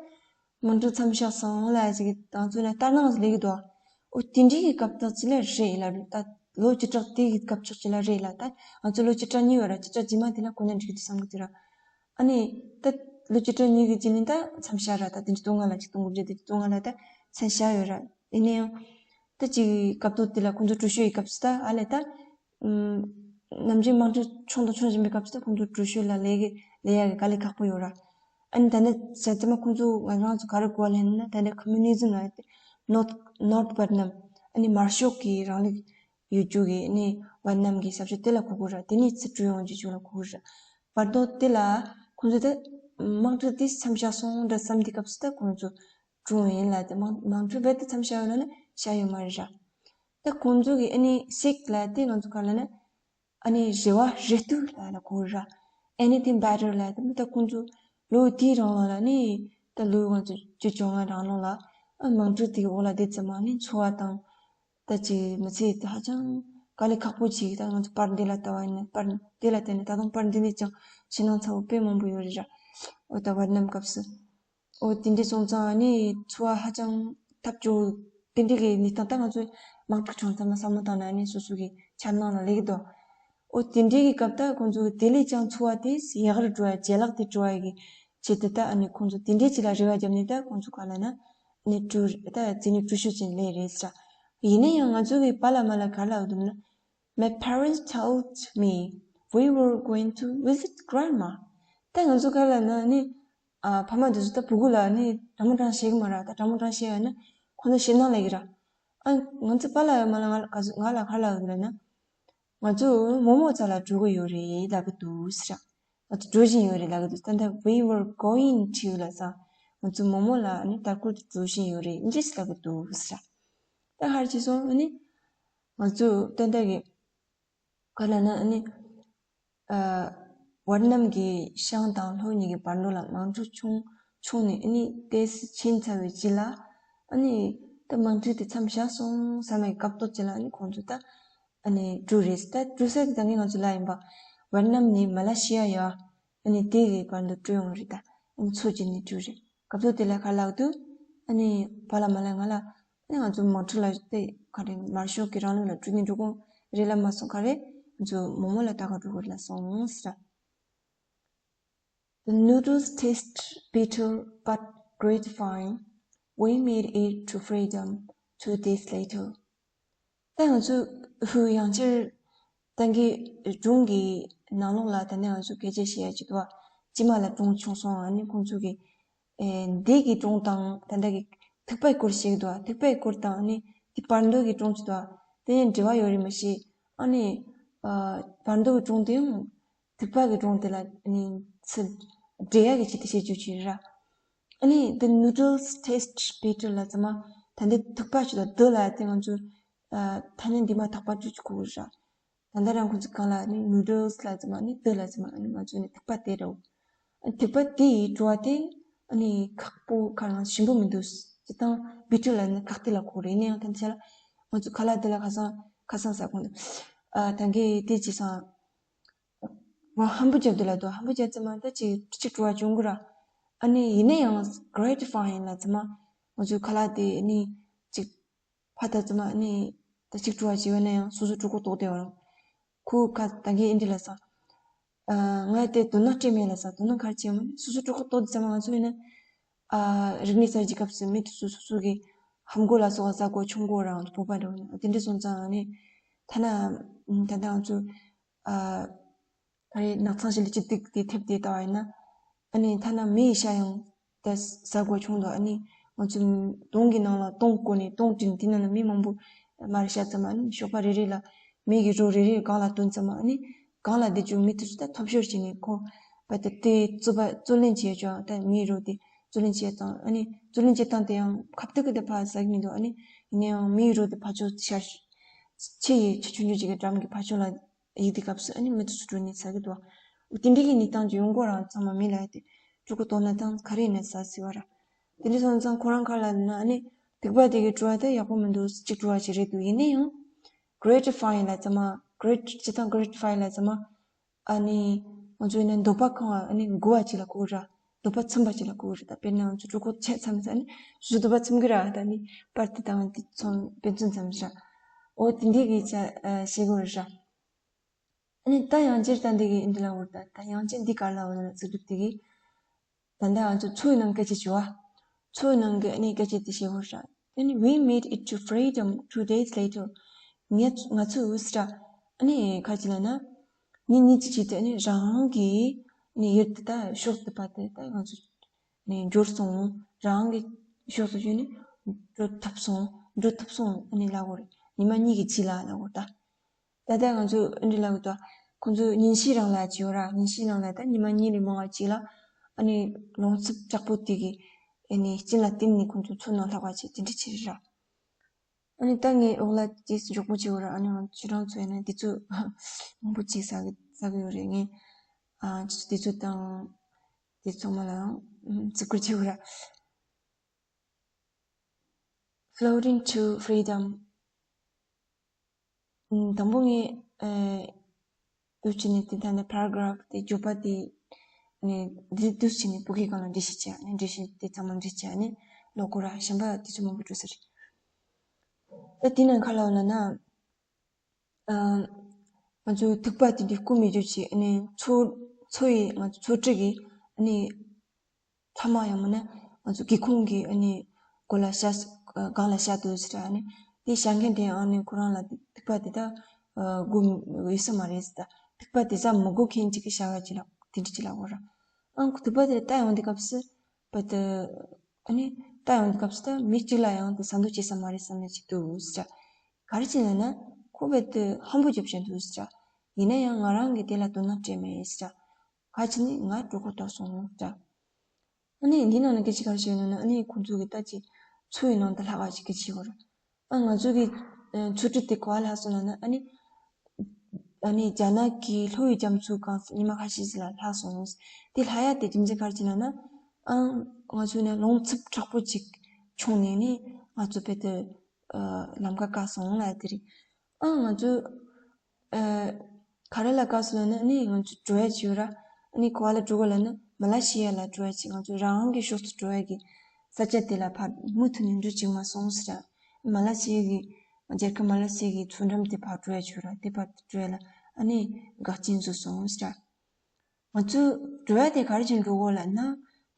དམངས་ཁྲོད་མཚམས་བཞག་སོང་ལ་ཅིག་དང་ཚོ་ན་ལྟར་སྣང་ལས་ཀྱི་འདུག་ཨོ་དེ་འདྲའི་གི་སྐབས་དག་ཅིག་ལ་རེད་ལ། ད་ལོ་བཅུ་ཕྲག་དེ་གི་སྐབས་ཕྱོགས་ཅིག་ལ་རེད་ལ། ད་ང་ཚོ་ལོ་བཅུ་ཕྲག་གཉིས་ཡོད་ར། བཅུ་ཕྲག་རྗེས་མ་དེ་ལ་གོ་ན་འགྲིག་གི་འདུག་བསམ་གི་འདུག་ར། ཨ་ནི་ད་ལོ་བཅུ་ཕྲག་གཉིས་ཀྱི་རྗེས་ནས་ད་མཚམས་བཞག་ར། ད་དེ་འདྲ་སྟོང་ལྔ་ལ་ཅིག་སྟོང་དགུ་བརྒྱ་དེ་སྟོང་ལྔ་ལ་ད་མཚམས་བཞག་ཡོད་ར། ཡིན་ན་ཡང་ད་ཅིག་སྐབས་ཐོག་དེ་ལ་ཁོང་ཚོ་གྲོས་ཆོད་ཡི་སྐབས་སུ་ད་ཨ་ལས་ད་ཨམ་ནམ་རྒྱུན་དམངས་ཁྲོད་ཆུང་དང་ཆུང་བཞིན་པའི་སྐབས་སུ་ད་ཁོང་ཚོ་གྲོས་ཆོད་ལ་ལས་ཀྱི་ལས་ཡ་གི་དཀའ་ལས་ཁག་པོ་ཡོད་ར། ཨ་ནི་ད་ནི་བྱས་ཙང་མ་ཁོང་ཚོ་ང་རང་ཚོ་ག་རེ་གོ་བ་ལེན་ན། ད་ནི་ཁོ་མུ་ནི་ཛིམ་ལ་ནོར་ནོར་ཝེ་ཏི་ནམ་ཨ་ནི་མར་ཤོག་གི་རིང་ལུགས་ཡོད་རྒྱུ་གི་ནི་ཝེ་ཏི་ནམ་གྱི་ཞབས་ཞུ་དེ་ལ་གོ་དགོས་ར། དེ་ནས་ཚུར་འགྲོ་ཡོང་རྒྱུ་ཅིག་ལ་གོ་དགོས་ར། བར་དོ་དེ་ལ་ཁོང་ཚོ་དེ་དམངས་ཁྲོད་དེ་མཚམས་བཞག་སོང་འདྲ་བསམ་དུས་སྐབས་སུ་ད་ཁོང་ཚོ་འགྲོ་ཡིན་ལ། དེ་དམངས་དམངས་ཁྲོད་རྦད་དེ་མཚམས་བཞག་ཡོད་ན་ནི་བཞག་ཡོད་མ་རེད་ར། ད་ཁོང་ཚོ་གི་ཨ་ནི་སིག་ལ་དེ་ང་ཚོ་ག་ལ་ན་ཨ་ནི་རེ་བ་རེ་ལྟོས་ལ་ལ་གོ་ར། Anything better ལ་དེ་མི་ད་ཁོང་ཚོ་ལོ་དེའི་རིང་ལ་ལ་ནི་ད་ལོ་ང་ཚོ་བཅུ་བཅོ་ལྔ་རིང་ལ་ལ་ཨ་དམངས་ཁྲོད་དེའི་འོག་ལ་བསྡད་ཙམ་མ་ནི་འཚོ་བ་དང་ད་ཅིག་མི་ཚེ་དེ་ཧ་ཅང་དཀའ་ལས་ཁག་པོ་ཅིག་ད་ང་ཚོ་པར་འདི་ལ་ལྟ་བ་ཡིན་ན་པར་འདི་ལ་བལྟས་ན་ད་དུང་པར་འདི་ནས་ཀྱང་ཞེད་སྣང་ཚ་བོ་དཔེ་མང་པོ་ཡོད་རེད་ར། འོ་ད་ཝེ་ཏི་ནམ་སྐབས་སུ། འོ་དེ་འདྲའི་སོང་ཙང་ཨ་ནི་འཚོ་བ་ཧ་ཅང་ཐབས་སྐྱོ་དེ་འདྲའི་གི་གནས་སྟངས། ད་ང་ཚོའི་དམངས་ཁྲོད་བྱུང་ཙང་མ་བསམ་བློ་བཏང་ན་ཨ་ནི་སོ་སོ་གི་འཆར་སྣང་ལ་སླེབས་ཀྱི་འདུག་འོ་དེ་འདྲའི་གི་སྐབས་ད་ཁོང་ཚོ་དེ་ལས་ཀྱང་འཚོ་བ་དེ་ཡག་རུ་འགྲོ་ཡ་ཇེ་ལེགས་དེ་འགྲོ་ཡ་གི་ཆེད་དུ་ད་ཨ་ནི་ཁོང་ཚོ་དེ་འདྲའི་ཅིག་ལ་རེ་བ་བརྒྱབ་ནས་ད་ཁོང་ཚོ་ག་ལ་ན་ནི་གྲོས་ད་རྩིས་ནས་གྲོས་ཆོད་ཅིག་ལས་རེད་ཟེར། ཡིན་ན་ཡང་ང་ཚོ་གི་པཱ་ལགས་མ་ལགས་ག་ལ་འདུག་ན། My parents told me we were going to visit grandma. ད་ང་ཚོ་ག་ལ་ན་ནི་ཨ་ཕ་མ་དེ་ཚོ་ད་སྤུ་གུ་ལ་ནི་དྲང་མོ་དྲང་བཤད་གི་མ་ར། ད་དྲང་མོ་དྲང་བཤད་ཡ་ན་ཁོང་ཚོ་ཞེད་སྣང་ལས་གི་ར། ཨ་ང་ཚོ་པཱ་ལགས་མ་ལགས་ང་ལ་ག་ཚོད་ང་ལ་ག་ལ་ཡོད་ལ་ན། ང་ཚོ་རྨོ་མོ་རྩ་ལ་འགྲོ་གི་ཡོད་རེད་ལབ་གི་འདུག་ཟེར། ང་ཚོ་འགྲོ་བཞིན་ཡོད་རེད་ལབ་གི་འདུག་ད་ལྟ་we were going to ལབ་ཙང་ང་ཚོ་རྨོ་མོ་ལ་ནི་ལྟ་སྐོར་དུ་འགྲོ་བཞིན་ཡོད་རེད་འདི་ལབ་གི་འདུག་ཟེར། ད་ཧར་ཅི་སོང་ཨ་ནི། ང་ཚོ་ད་ལྟ་གི་ག་ལ་ན་ཨ་ནི། ཨ་ཝེ་ཏི་ནམ་གྱི་ཤང་དང་ལྷོ་གཉིས་ཀྱི་བར་འགྲོ་ལ་དམངས་ཁྲོད་བྱུང་བྱུང་ནས་ཨ་ནི་ཏོག་ཙམ་ཕྱིན་ཚར་བའི་རྗེས་ལ་ཨ་ནི་ད་དམངས་ཁྲོད་དེ་མཚམས་བཞག་སོང་བསམ་པའི་སྐབས་ཐོག་ཅིག་ལ་ཨ་ནི་ཁོང་ཚོ་ད་ཨ་ནི་འགྲོ་རེད། ད་འགྲོ་ས་དེ་ད་ངས་ང་ཚོ་ལ་ཡིན་པ་ཝེ་ཏི་ནམ་ནས་མ་ལ་ཤི་ཡ་ཡ་ཨ་ནི་དེ་གི་བར་དུ་འགྲོ་ཡོང་རེད། ད་ཨ་ནི་མཚོ་བརྒྱུད་ནས་འགྲོ་རེད། སྐབས་ཐོག་དེ་ལ་ག་ལ་འདུག་ཨ་ནི་པཱ་ལགས་མ་ལགས་ང་ལ། ཨ་ནི་ང་ཚོ་དམངས་ཁྲོད་ལ་དེ་ག་རེ་མར་ཤོག་གི་རིང་ལུགས་ལ་འགྲོ་ནི་འགྲོ་གོ་རེད་ལ་མ་སོང་ག་རེ་ང་ཚོ་རྨོ་མོ་ལ་ལྟ་ག་འགྲོ་དགོས་ལ་སོང་ཟེར། The noodles taste bitter but gratifying. We made it to freedom two days later. ད་ང་ཚོ་ཧུ་ཡང་ཕྱིར་ད་གི་སྒྲུང་གི་ནང་ལོགས་ལ་ད་ནི་ང་ཚོ་སྐད་ཆ་བཤད་ཡ་ཅིག་འདུག་བ། ཕྱི་མ་ལ་སྒྲུང་བྱུང་སོང་། ཨ་ནི་ཁོང་ཚོ་གི་ཨེ་འདི་གི་སྒྲུང་དང་ད་ལྟ་གི་ཐིགས་པའི་སྐོར་ཞིག་འདུག་བ། ཐིགས་པའི་སྐོར་དང་ཨ་ནི་དེ་བར་འདུག་གི་སྒྲུང་ཅིག་འདུག་བ། དེ་ནས་འབྲེལ་བ་ཡོད་རེད་མ་གཞི། ཨ་ནི་ཨ་བར་འདུག་གི་སྒྲུང་དེ་ཡང་ཐིགས་པ་གི་སྒྲུང་དེ་ལ་ཨ་ནི་ཚུར་འབྲེལ་ཡ་གི་ཆེད་དུ་བཤད་རྒྱུ་ཅིག་རེད་ར། ཨ་ནི་the noodles taste bitter ལ་ཚང་མ་ད་ལྟ་ཐིགས་པ་ཞིག་ལ་འདི་ལ་དེ་ང་ཚོ་ཨ་ད་ནི་འདི་མ་ཐག་པ་བཅུ་གཅིག་གོ་ར། ད་ལྟ་རང་ཁོང་ཚོ་གང་ལ་ཨ་ནི་noodles ལ་ཚང་མ་ཨ་ནི་འདི་ལ་ཚང་མ་ཨ་ནི་ང་ཚོ་ནི་ཐིགས་པ་དེ་རེད། ཨ་ཐིགས་པ་དེ་ཡི་བྲོ་བ་དེ་ཨ་ནི་ཁག་པོ་ཁ་རང་ཞིམ་པོ་མི་འདུག་སྤྱིར་བཏང་bitter ལ་ནི་ཁག་དེ་ལ་གོ་རེད། ཡིན་ན་ཡང་ད་ལྟ་ཆ་ལ་ང་ཚོ་ཁ་ལག་འདི་ལ་ཁ་སང་ཁ་སང་ཟ་གོ་འདུག་ཨ་ད་གི་དེ་ཅི་སང་། ང་ཧམ་པ་བརྒྱབ་དེ་ལ་དོ་ཧམ་པ་བརྒྱབ་ཙམ་མ་ད་ཅིག་ཅིག་བྲོ་བ་བྱུང་གི་ར། ཨ་ནི་ཡིན་ན་ཡང་gratifying ལ་ཚང་མ་ང་ཚོའི་ཁ་ལག་དེ་ཨ་ནི་ཅིག་ཕ་ད་ཙམ་མ་ཨ་ནི་ད་ཅིག་བྲོ་བ་བྱས་པ་ན་ཡང་སོ་སོ་གྲོད་ཁོག་ལྟོགས་བསྡད་པ་རང་། ཁོ་ཁ་ད་གིན་ཨིན་དྲི་ལ་སང་། ང་དེ་དོ་སྣང་སྤྲད་མེད་ལ་སང་དོ་སྣང་ག་རེ་བྱས་མ་ནི་སོ་སོ་གྲོད་ཁོག་ལྟོགས་དེ་ཙམ་མ་ང་ཚོ་ཡིན་ན། རིག་གནས་གསར་བརྗེ་སྐབས་སུ་མི་དེ་ཚོ་སོ་སོ་གི་ཧམ་གོ་ལ་སོགས་པ་ཟ་གོ་ཆུང་གོ་རང་བོད་པ་འདྲ་བོ་ཡིན་ན་དེ་འདྲ་སོང་ཙང་ཨ་ནི་ཐ་ན་ད་ལྟ་ང་ཚོ་ཨ་ག་རེ་ནགས་ཚང་ཞིག་ལ་སྐྱིད་སྡུག་དེ་ཐེབས་དེ་ལྟ་བ་ཡིན་ན་ཨ་ནི་ཐ་ན་མི་ཡི་ཤ་ཡང་ད་ཟ་གོ་ཆུང་དུ་ཨ་ནི་ང་ཚོ་དོང་གི་ནང་ལ་དོང་བརྐོས་ནས་དོང་བྲིས་ནས་དེ་ནང་ལ་མི་མང་པོ་མར་བཞག་ཙམ་ཨ་ནི་ཞོགས་པ་རེ་རེ་ལ་མི་གི་རོ་རེ་རེ་སྒང་ལ་བཏོན་ཙམ་ཨ་ནི་སྒང་ལ་བསྡད་རྒྱུ་མི་དེ་ཚོ་ད་ཐོབ་ཤོར་བྱས་ནས་ཁོ་བ་ད་དེ་རྩོད་པ་རྩོད་ལེན་བྱས་ཀྱང་ད་མིའི་རོ་དེ་རྩོད་ལེན་བྱས་དང་ཨ་ནི་རྩོད་ལེན་བྱས་སྟངས་དེ་ཡང་ཁ་ཐུག་གི་དེ་ཕར་ཟ་གི་མི་འདུག་ཨ་ནི་ཡིན་ན་ཡང་མིའི་རོ་དེ་ཕར་ཚུར་ཤར་ ཆུ་ཡི་ཆུ་ཆུང་ཆུང་ཅིག་གི་འགྲམ་གྱི་ཕར་ཕྱོགས་ལ་གཡུག་དུས་སྐབས་སུ་ཨ་ནི་མི་ཚོ་ཚུར་འགྲོ་ནས་ཟ་གི་འདུག་བ། དེ་འདྲའི་གི་གནས་སྟངས་ཅིག་ཡོང་གི་རེད། ཚང་མ་མི་ལ་ཡ་དེ་ཕྲུ་གུ་དོ་སྣང་དང་ག་རེ་ཡིན་ན་ཟ་ཟེར་བ་ར། དེ་འདྲ་སོང་ཙང་ཁོ་རང་ཁ་ལ་ན་ཨ་ནི་ཐིགས་པ་དེ་གི་བྲོ་བ་དེ་ཡག་པོ་མི་འདུག་གཅིག་བྲོ་བ་ཅིག་རེད་འདུག་ཡིན་ན་ཡང་gratifying ལ་ཚང་མ་grat- སྤྱིར་བཏང་gratifying ལ་ཚང་མ་ཨ་ནི་ང་ཚོ་ཡིན་ན་འདོད་པ་ཁེངས་པ་ཨ་ནི་མགུ་བ་ཅིག་ལ་གོ་ར། འདོད་པ་ཚིམ་པ་ཅིག་ལ་གོ་ར། ད་དཔེར་ན་ང་ཚོ་ཕྲུ་གུ་ཆད་མཚམས་ཨ་ནི་ཞུ་འདོད་པ་ཚིམ་གི་ར། ད་ནི་པར་ཏི་དང་དེ་ཚོང་དཔེ་མཚོན་ཙམ་ར། འོ་དེ་འདྲའི་གི་ཆ་ཨ་ཤེས་དགོས་ར། ཨ་ནི་ད་ཡང་ཅིར་ད་འདི་གི་འདི་ལ་འོ་ད་ད་ཡང་ཅིར་འདི་ག་ལ་འོ་ན་ཚིག་གྲུབ་དེ་གི། ད་ལྟ་ང་ཚོ་མཚོའི་ནང་སྐད་ཆ་བྱས་བ། མཚོའི་ནང་གི་ཨ་ནི་སྐད་ཆ་དེ་བཤད་དགོས་ར། ཨ་ནི་we made it to freedom two days later. ང་ང་ཚོས་ཟེར་ར། ཨ་ནི་ག་ཅི་ལབ་ན། ཉིན་གཉིས་ཀྱི་རྗེས་དེ་ཨ་ནི་རང་གི་ཨ་ནི་ཡུལ་དེ་ད་ཕྱོགས་དེ་པ་དེ་ད་ང་ཚོ་ཨ་ནི་འབྱོར་སོང་། རང་གི་ཕྱོགས་སུ་ཡོད་ནི་འགྲོ་ཐུབ་སོང་། འགྲོ་ཐུབ་སོང་ཨ་ནི་ལབ་དགོས་རེད། ཉི་མ་གཉིས་ཀྱི་རྗེས་ལ་ལབ་དགོས་ད། ད་ལྟ་ང་ཚོ་ཨ་འདྲ་ལབ་ཀྱི་འདུག་ཁོང་ཚོ་ཉིན་ཤས་རིང་ལ་བྱས་ཡོད་ར། ཉིན་ཤས་རིང་ལ་ད་ཉི་མ་གཉིས་ལས་མང་བ་ཅིག་ལ་ཨ་ནི་རླུང་འཚུབ་དྲག་པོ་དེ་གིས་ཨ་ནི་སྤྱི་ལ་བརྟེན་ནས་ཁོང་ཚོ་མཚོ་ནང་ལྷག་པ་བྱས་དེ་འདྲ་བྱས་རེད་ར། ཨ་ནི་ད་ངའི་འོག་ལ་དེ་མགྱོགས་པོ་བྱས་ཡོད་ར། ཨ་ནི་ང་ཁྱེད་རང་ཚོ་ཡིན་ན་དེ་ཚོ་མང་པོ་ཅིག་ཟ་གི་ཟ་གི་ཡོད་རེད། ངས་ཨ་དེ་ཚོ་དང་དེ་ཚང་མ་ལའང་བརྩི་བཀུར་བྱས་ཡོད་ར། Floating to freedom. ཨུམ། དང་པོ་ངས་ཨེ་འདུག་བྱས་ནས་དེ་ད་ནི་paragraph དེ་བརྗོད་པ་དེ་ནས་འདི་འདུག་བྱས་ནས་བོད་སྐད་སྒང་ལ་འགྲེལ་བཤད་བྱས་ནས་འགྲེལ་བཤད་དེ་ཚང་མ་འགྲེལ་བྱས་ནས་ཀློག་དགོས་ར། གཞན་པ་དེ་ཚོ་མང་པོ་འགྲོ་ས་རེད། ད་དེ་ནང་ག་ལབ་ལབ་ན། ཨ་ང་ཚོའི་ཐིགས་པ་དེ་འདྲའི་རྐུ་མི་རྒྱུ་བྱས་ནས་མཚོ་མཚོ་ཡི་ང་ཚོ་མཚོ་གྲུ་གི་ཨ་ནི་མཐའ་མ་ཡང་མིན་ན་ང་ཚོ་སྒེའུ་ཁུང་གི་ཨ་ནི་སྒོ་ལ་བཞག་སྒང་ལ་བཞག་འདུག་ཟེར། ཨ་ནི་དེ་བཞག་མཁན་དེ་ཨ་ནི་ཁོ་རང་ལ་ཐིགས་པ་དེ་ད་དགོས་ཡོད་ས་མ་རེད་ཟེར། ད་ཐིགས་པ་དེ་ཟ་མི་དགོས་མཁན་ཅིག་གི་བྱ་བ་ཅིག་ལ་དེ་འདྲ་ཅིག་ལབ་དགོས་ར། ཨང་ཐིགས་པ་དེ་ལྟ་ཡོང་དུས་སྐབས་སུ་བ་དེ་ཨ་ནི་ལྟ་ཡོང་དུས་སྐབས་སུ་ད་མི་གཅིག་ལ་ཡང་དེ་ཟ་འདོད་སྐྱེ་ས་མ་རེད་བསམ་ནས་ཅིག་འདུག་ཟེར། ག་རེ་བྱས་ན་ན་ཁོ་བས་དེ་ཧམ་པ་རྒྱབ་བཞིན་འདུག་ཟེར། ཡིན་ན་ཡང་ང་རང་གིས་དེ་ལ་དོ་སྣང་སྤྲད་མེད་ཟེར། ག་ཅི་ནི་ང་གྲོད་ཁོག་ལྟོགས་སོང་ཟེར། ཨ་ནི་འདི་ནང་ནས་སྐད་ཆ་ག་རེ་བཤད་ཡོད་ན་ཨ་ནི་ཁོང་ཚོ་གིས་ད་ཅི་མཚོ་ཡི་ནང་དུ་ལྷག་ག་ཅིག་སྐད་ཆ་བཤད་ཡོད་རེད། ཨ་ང་ཚོ་གི་ཨ་མཚོ་གྲུ་དེ་ག་པར་ལྷག་སོང་ལབ་ན་ཨ་ནི་ཨ་ནི་རྒྱ་ནག་གི་ལྷོ་ཡི་རྒྱ་མཚོ་སྒང་ཉི་མ་ཁ་ཤས་ཤིག་ལ་ལྷག་སོང་། དེ་ལྷག་ཡ་དེ་རྒྱུ་མཚན་ག་རེ་བྱས་ན་ན་ཨ་ང་ཚོ་ནས་རླུང་འཚུབ་དྲག་པོ་ཅིག་བྱུང་ནས་ནི་ང་ཚོ་བེད་དུ་ཨ་ལམ་ཁ་བཀག་སོང་ལབ་ཡ་དེ་རེད། ཨ་ང་ཚོ་ཨ་ག་རེ་ལ་བཀག་སོང་ལབ་ན་ནི་ང་ཚོ་བྲོ་ཡ་ཅིག་ཡོད་ར། ཨ་ནི་ག་པར་ལ་འགྲོ་དགོས་ལབ་ན་མ་ལ་ཤི་ཡ་ལ་འགྲོ་ཡ་ཅིག་ང་ཚོ་རང་རང་གི་ཕྱོགས་སུ་འགྲོ་ཡ་གི་ས་ཆ་དེ་ལ་ཕར་མུ་མཐུད་ནས་འགྲོ་ཅིག་མ་སོང་ཟེར། མ་ལ་ཤི་ཡ་གི་རྒྱལ་ཁབ་མ་ལ་ཤི་ཡ་གི་མཚོ་འགྲམ་དེ་ཕར་འགྲོ་ཡ་ཅིག་ཡོད་ར། དེ་ཕར་འགྲོ་ཡ་ལ་ཨ་ནི་འགག་རྐྱེན་བཟོས་སོང་ཟེར། ང་ཚོ་འགྲོ་ཡ་དེ་ག་རེ་བྱས་འགྲོ་དགོས་ལབ་ན་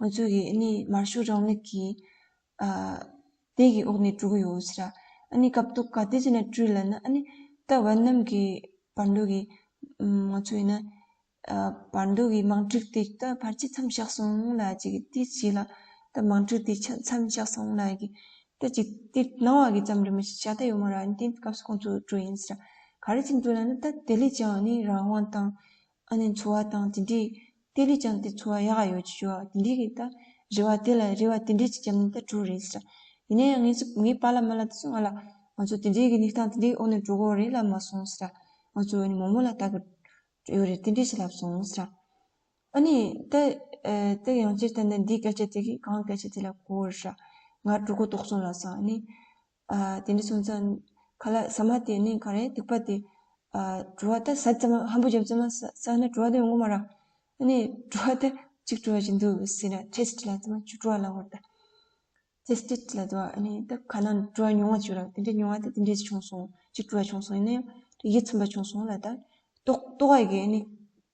ང་ཚོ་གི་ཨ་ནི་དམར་ཤོག་རིང་ལུགས་ཀྱི་ཨ་དེ་གི་འོག་ནས་འགྲོ་གི་ཡོད་ཟེར། ཨ་ནི་སྐབས་ཐོག་ག་དེ་བྱས་ནས་འགྲོ་ལབ་ན་ཨ་ནི་ད་ཝེད་ནམ་གི་བར་འདུག་གི་ང་ཚོ་ཡིན་ན་ཨ་བར་འདུག་གི་དམག་འཁྲུག་དེ་ད་ཕལ་ཆེར་མཚམས་བཞག་སོང་ལབ་ཅིག་དེ་ཅིག་ལ་ད་དམག་འཁྲུག་དེ་ཆ་མཚམས་བཞག་སོང་ལབ་གི་ད་ཅིག་དེ་སྣང་བ་གི་ཙམ་རེད། མི་ཤ་ད་ཡོད་མ་ར། ཨ་ནི་དེ་སྐབས་སུ་ཁོང་ཚོ་འགྲོ་ཡིན་ཟེར། ག་རེ་བྱས་འགྲོ་ལབ་ན་ད་དེ་ལས་ཀྱང་ཨ་ནི་རང་དབང་དང་། ཨ་ནི་འཚོ་བ་དང་དེ་འདྲའི་དེ་ལས་ཀྱང་དེ་འཚོ་བ་ཡག་ག་ཡོད་ཅིག་ཡོད། དེ་འདྲའི་གི་ད་རེ་བ་དེ་ལ་རེ་བ་དེ་འདྲའི་ཅིག་བརྒྱབ་ནས་ད་འགྲོ་རེད་ཟེར། ཡིན་ན་ཡང་ངས་ངའི་པཱ་ལགས་མ་ལགས་དེ་ཚོ་ང་ལ་ང་ཚོ་དེ་འདྲའི་གི་གནས་སྟངས་དེ་འདྲའི་འོག་ནས་འགྲོ་དགོས་རེད་ལབ་མ་སོང་ཟེར། ང་ཚོ་ཨ་ནི་མོག་མོག་ལ་ལྟ་གི་ཡོད་རེད། དེ་འདྲའི་ཞིག་ལབ་སོང་ཟེར། ཨ་ནི་ད་ཨ་ད་ཡང་ཅིར་ད་ནི་འདིའི་སྐད་ཆ་དེ་གི་གང་སྐད་ཆ་དེ་ལ་གོ་རེད་ཟེར། ང་གྲོད་ཁོག་ལྟོགས་སོང་ལབ་སོང་། ཨ་ནི། ཨ་དེ་འདྲ་སོང་ཙང་ཁ་ལག་ཟ་མ་དེ་ནི་ག་རེ་ཐིགས་པ་དེ་ཨ་བྲོ་བ་ད་ཟ་ཙམ་ཧམ་པ་བརྒྱབ་ཙམ་ཟ་ཟ་ན་བྲོ་བ་དེ་ཡོང་གི་མ་རེད། ཨ་ནི་བྲོ་བ་དེ་གཅིག་བྲོ་བ་ཞིག་འདུག་ཟེར་ན་ཊེ་སི་ཊི་ལ་ཙམ་ཆུ་བྲོ་བ་ལ་བར་ད་ཊེ་སི་ཊི་ལ་དུ་ཨ་ནི་ད་ཁ་ནང་བྲོ་བ་མྱོང་བ་བྱུང་ར། དེ་འདྲ་མྱོང་བ་དེ་དེ་འདྲ་ཞིག་བྱུང་སོང་། གཅིག་བྲོ་བ་བྱུང་སོང་། ཡིན་ན་ཡང་ཡིད་ཚིམ་པ་བྱུང་སོང་ལ་ད་ལྟོགས་ལྟོགས་ཡ་གི་ཨ་ནི་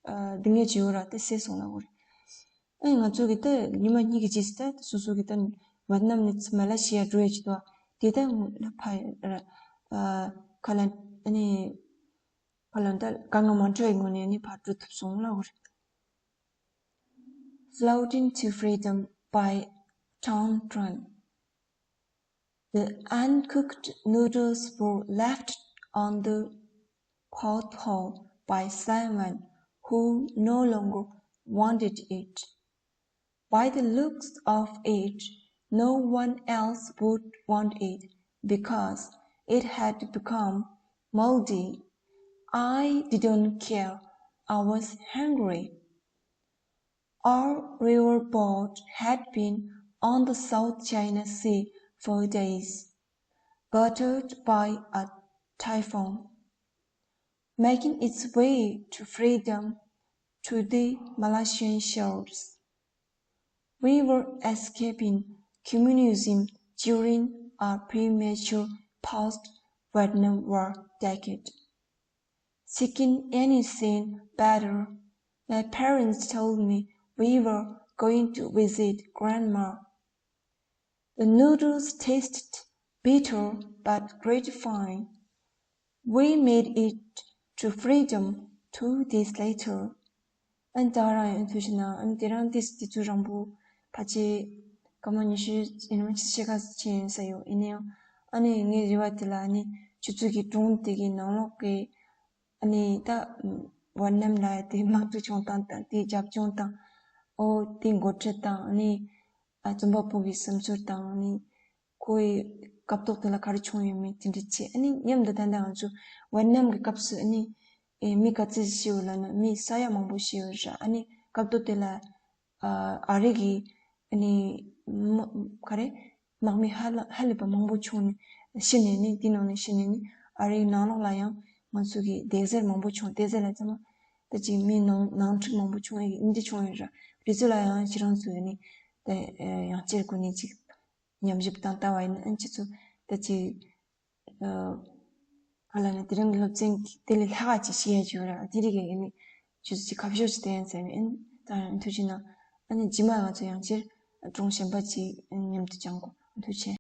ཨ་སྡུག་བསྔལ་ཅིག་ཡོད་ར་དེ་སེལ་སོང་ལ་བར། ཨ་ནི་ང་ཚོ་གི་ད་ཉི་མ་གཉིས་ཀྱི་རྗེས་སུ་ད་སོ་སོ་གི་ད་ཝེད་ནམ་ནས་མ་ལ་ཤི་ཡ་འགྲོ་ཡ་ཅིག་འདུག་དེ་ད་ཕ་ཨ་ཁ་ལ་ཨ་ནི་ཁ་ལ་ད་དཀའ་ངལ་མ་འཕྲད་པའི་ངང་ནས་ཨ་ནི་ཕར་འགྲོ་ཐུབ་སོང་ལ་འོ་རེད། Floating to Freedom by John Tran. The uncooked noodles were left on the hot hole by someone who no longer wanted it. By the looks of it, no one else would want it because it had become Moldy. I didn't care. I was hungry. Our riverboat had been on the South China Sea for days, battered by a typhoon, making its way to freedom to the Malaysian shores. We were escaping communism during a premature post-Vietnam War decade. Seeking anything better, my parents told me we were going to visit Grandma. The noodles tasted bitter but gratifying. We made it to freedom two days later. ཨན་ད་རང་ཡང་ཐུགས་ཤིག་ན་ཨན་དེ་རང་ཏིས་དེ་ཚོ་རང་བུ་ཕ་ཆེ་སྐར་མ་ཉི་ཤུ་ཡིན་ནམ་ཕྱི་ཕྱི་ཁ་ཆེ་ཡིན་ས་ཡོད་ཡིན་ནའང་ཨ་ནི་ངའི་རེ་བ་དེ་ལ་ཨ་ནི་ཆུ་ཚོད་ཀྱི་གྲོང་དེ་གི་ནང་ལོགས་ཀྱི་ཨ་ནི་ད་ཝེ་ནམ་ལ་དེ་དམག་འཁྲུག་བྱུང་སྟངས་དང་དེ་རྒྱབ་ལྗོངས་དང་ཨོ་དེ་འགོ་ཁྲིད་དང་ཨ་ནི་ཨ་རྩོམ་པ་པོ་གི་སེམས་ཚོར་དང་ཨ་ནི་ཁོའི་སྐབས་ཐོག་དེ་ལ་ག་རེ་བྱུང་ཡོད་མེད་དེ་འདྲ་བྱས་ཨ་ནི་མཉམ་དུ་ད་ལྟ་ང་ཚོ་ཝེ་ནམ་གི་སྐབས་སུ་ཨ་ནི་ཨེ་མི་ག་ཚོད་ཤི་ཡོད་ལབ་ན་མི་ས་ཡ་མང་པོ་ཤི་ཡོད་ར། ཨ་ནི་སྐབས་ཐོག་དེ་ལ་ཨ་ཨ་རི་གི་ཨ་ནི་མ་ག་རེ་དམག་མི་ཧ་ལ་ཧ་ལས་པ་མང་པོ་བྱུང་ནས་ཤི་ནས་ནི་དེ་ནང་ནས་ཤི་ནས་ནི་ཨ་རིའི་ནང་ལོགས་ལ་ཡང་ང་ཚོ་གི་སྡེ་ཟེར་མང་པོ་བྱུང་། སྡེ་ཟེར་ལ་ཚང་མ་ད་ཅིག་མི་ནང་ནང་འཁྲུག་མང་པོ་བྱུང་ཡ་གི་འདི་བྱུང་ཡོད་ར། དེ་ཚོ་ལ་ཡང་ཁྱེད་རང་ཚོ་ནི་ད་ཡང་བསྐྱར་གོ་ནས་ཅིག་ཉམས་ཞིབ་དང་ལྟ་བ་ཡིན་ན་ཨན་ཁྱེད་ཚོ་ད་ཅིག་ཨ་ལ་ནི་དེ་རིང་གི་སློབ་ཚན་གྱི་དེ་ལས་ལྷག་ག་ཅིག་ཤེས་ཡ་ཅིག་ཡོད་ར། དེ་རིགས་ཀྱི་ནི་ཁྱེད་ཚོ་ཅིག་ཁ་ཕྱོགས་ཅིག་བསྟན་ཡ་ཟེར་ནས་ཨན་ད་ཡང་ཐུགས་རྗེ་གནང་། ཨ་ནི་རྗེས་མ་ང་ཚོ་ཡང་བསྐྱར་སྒྲུང་གཞན་པ་ཅིག་མཉམ་དུ་སྦྱང་དགོས། ཐུགས་རྗེ་ཆེ།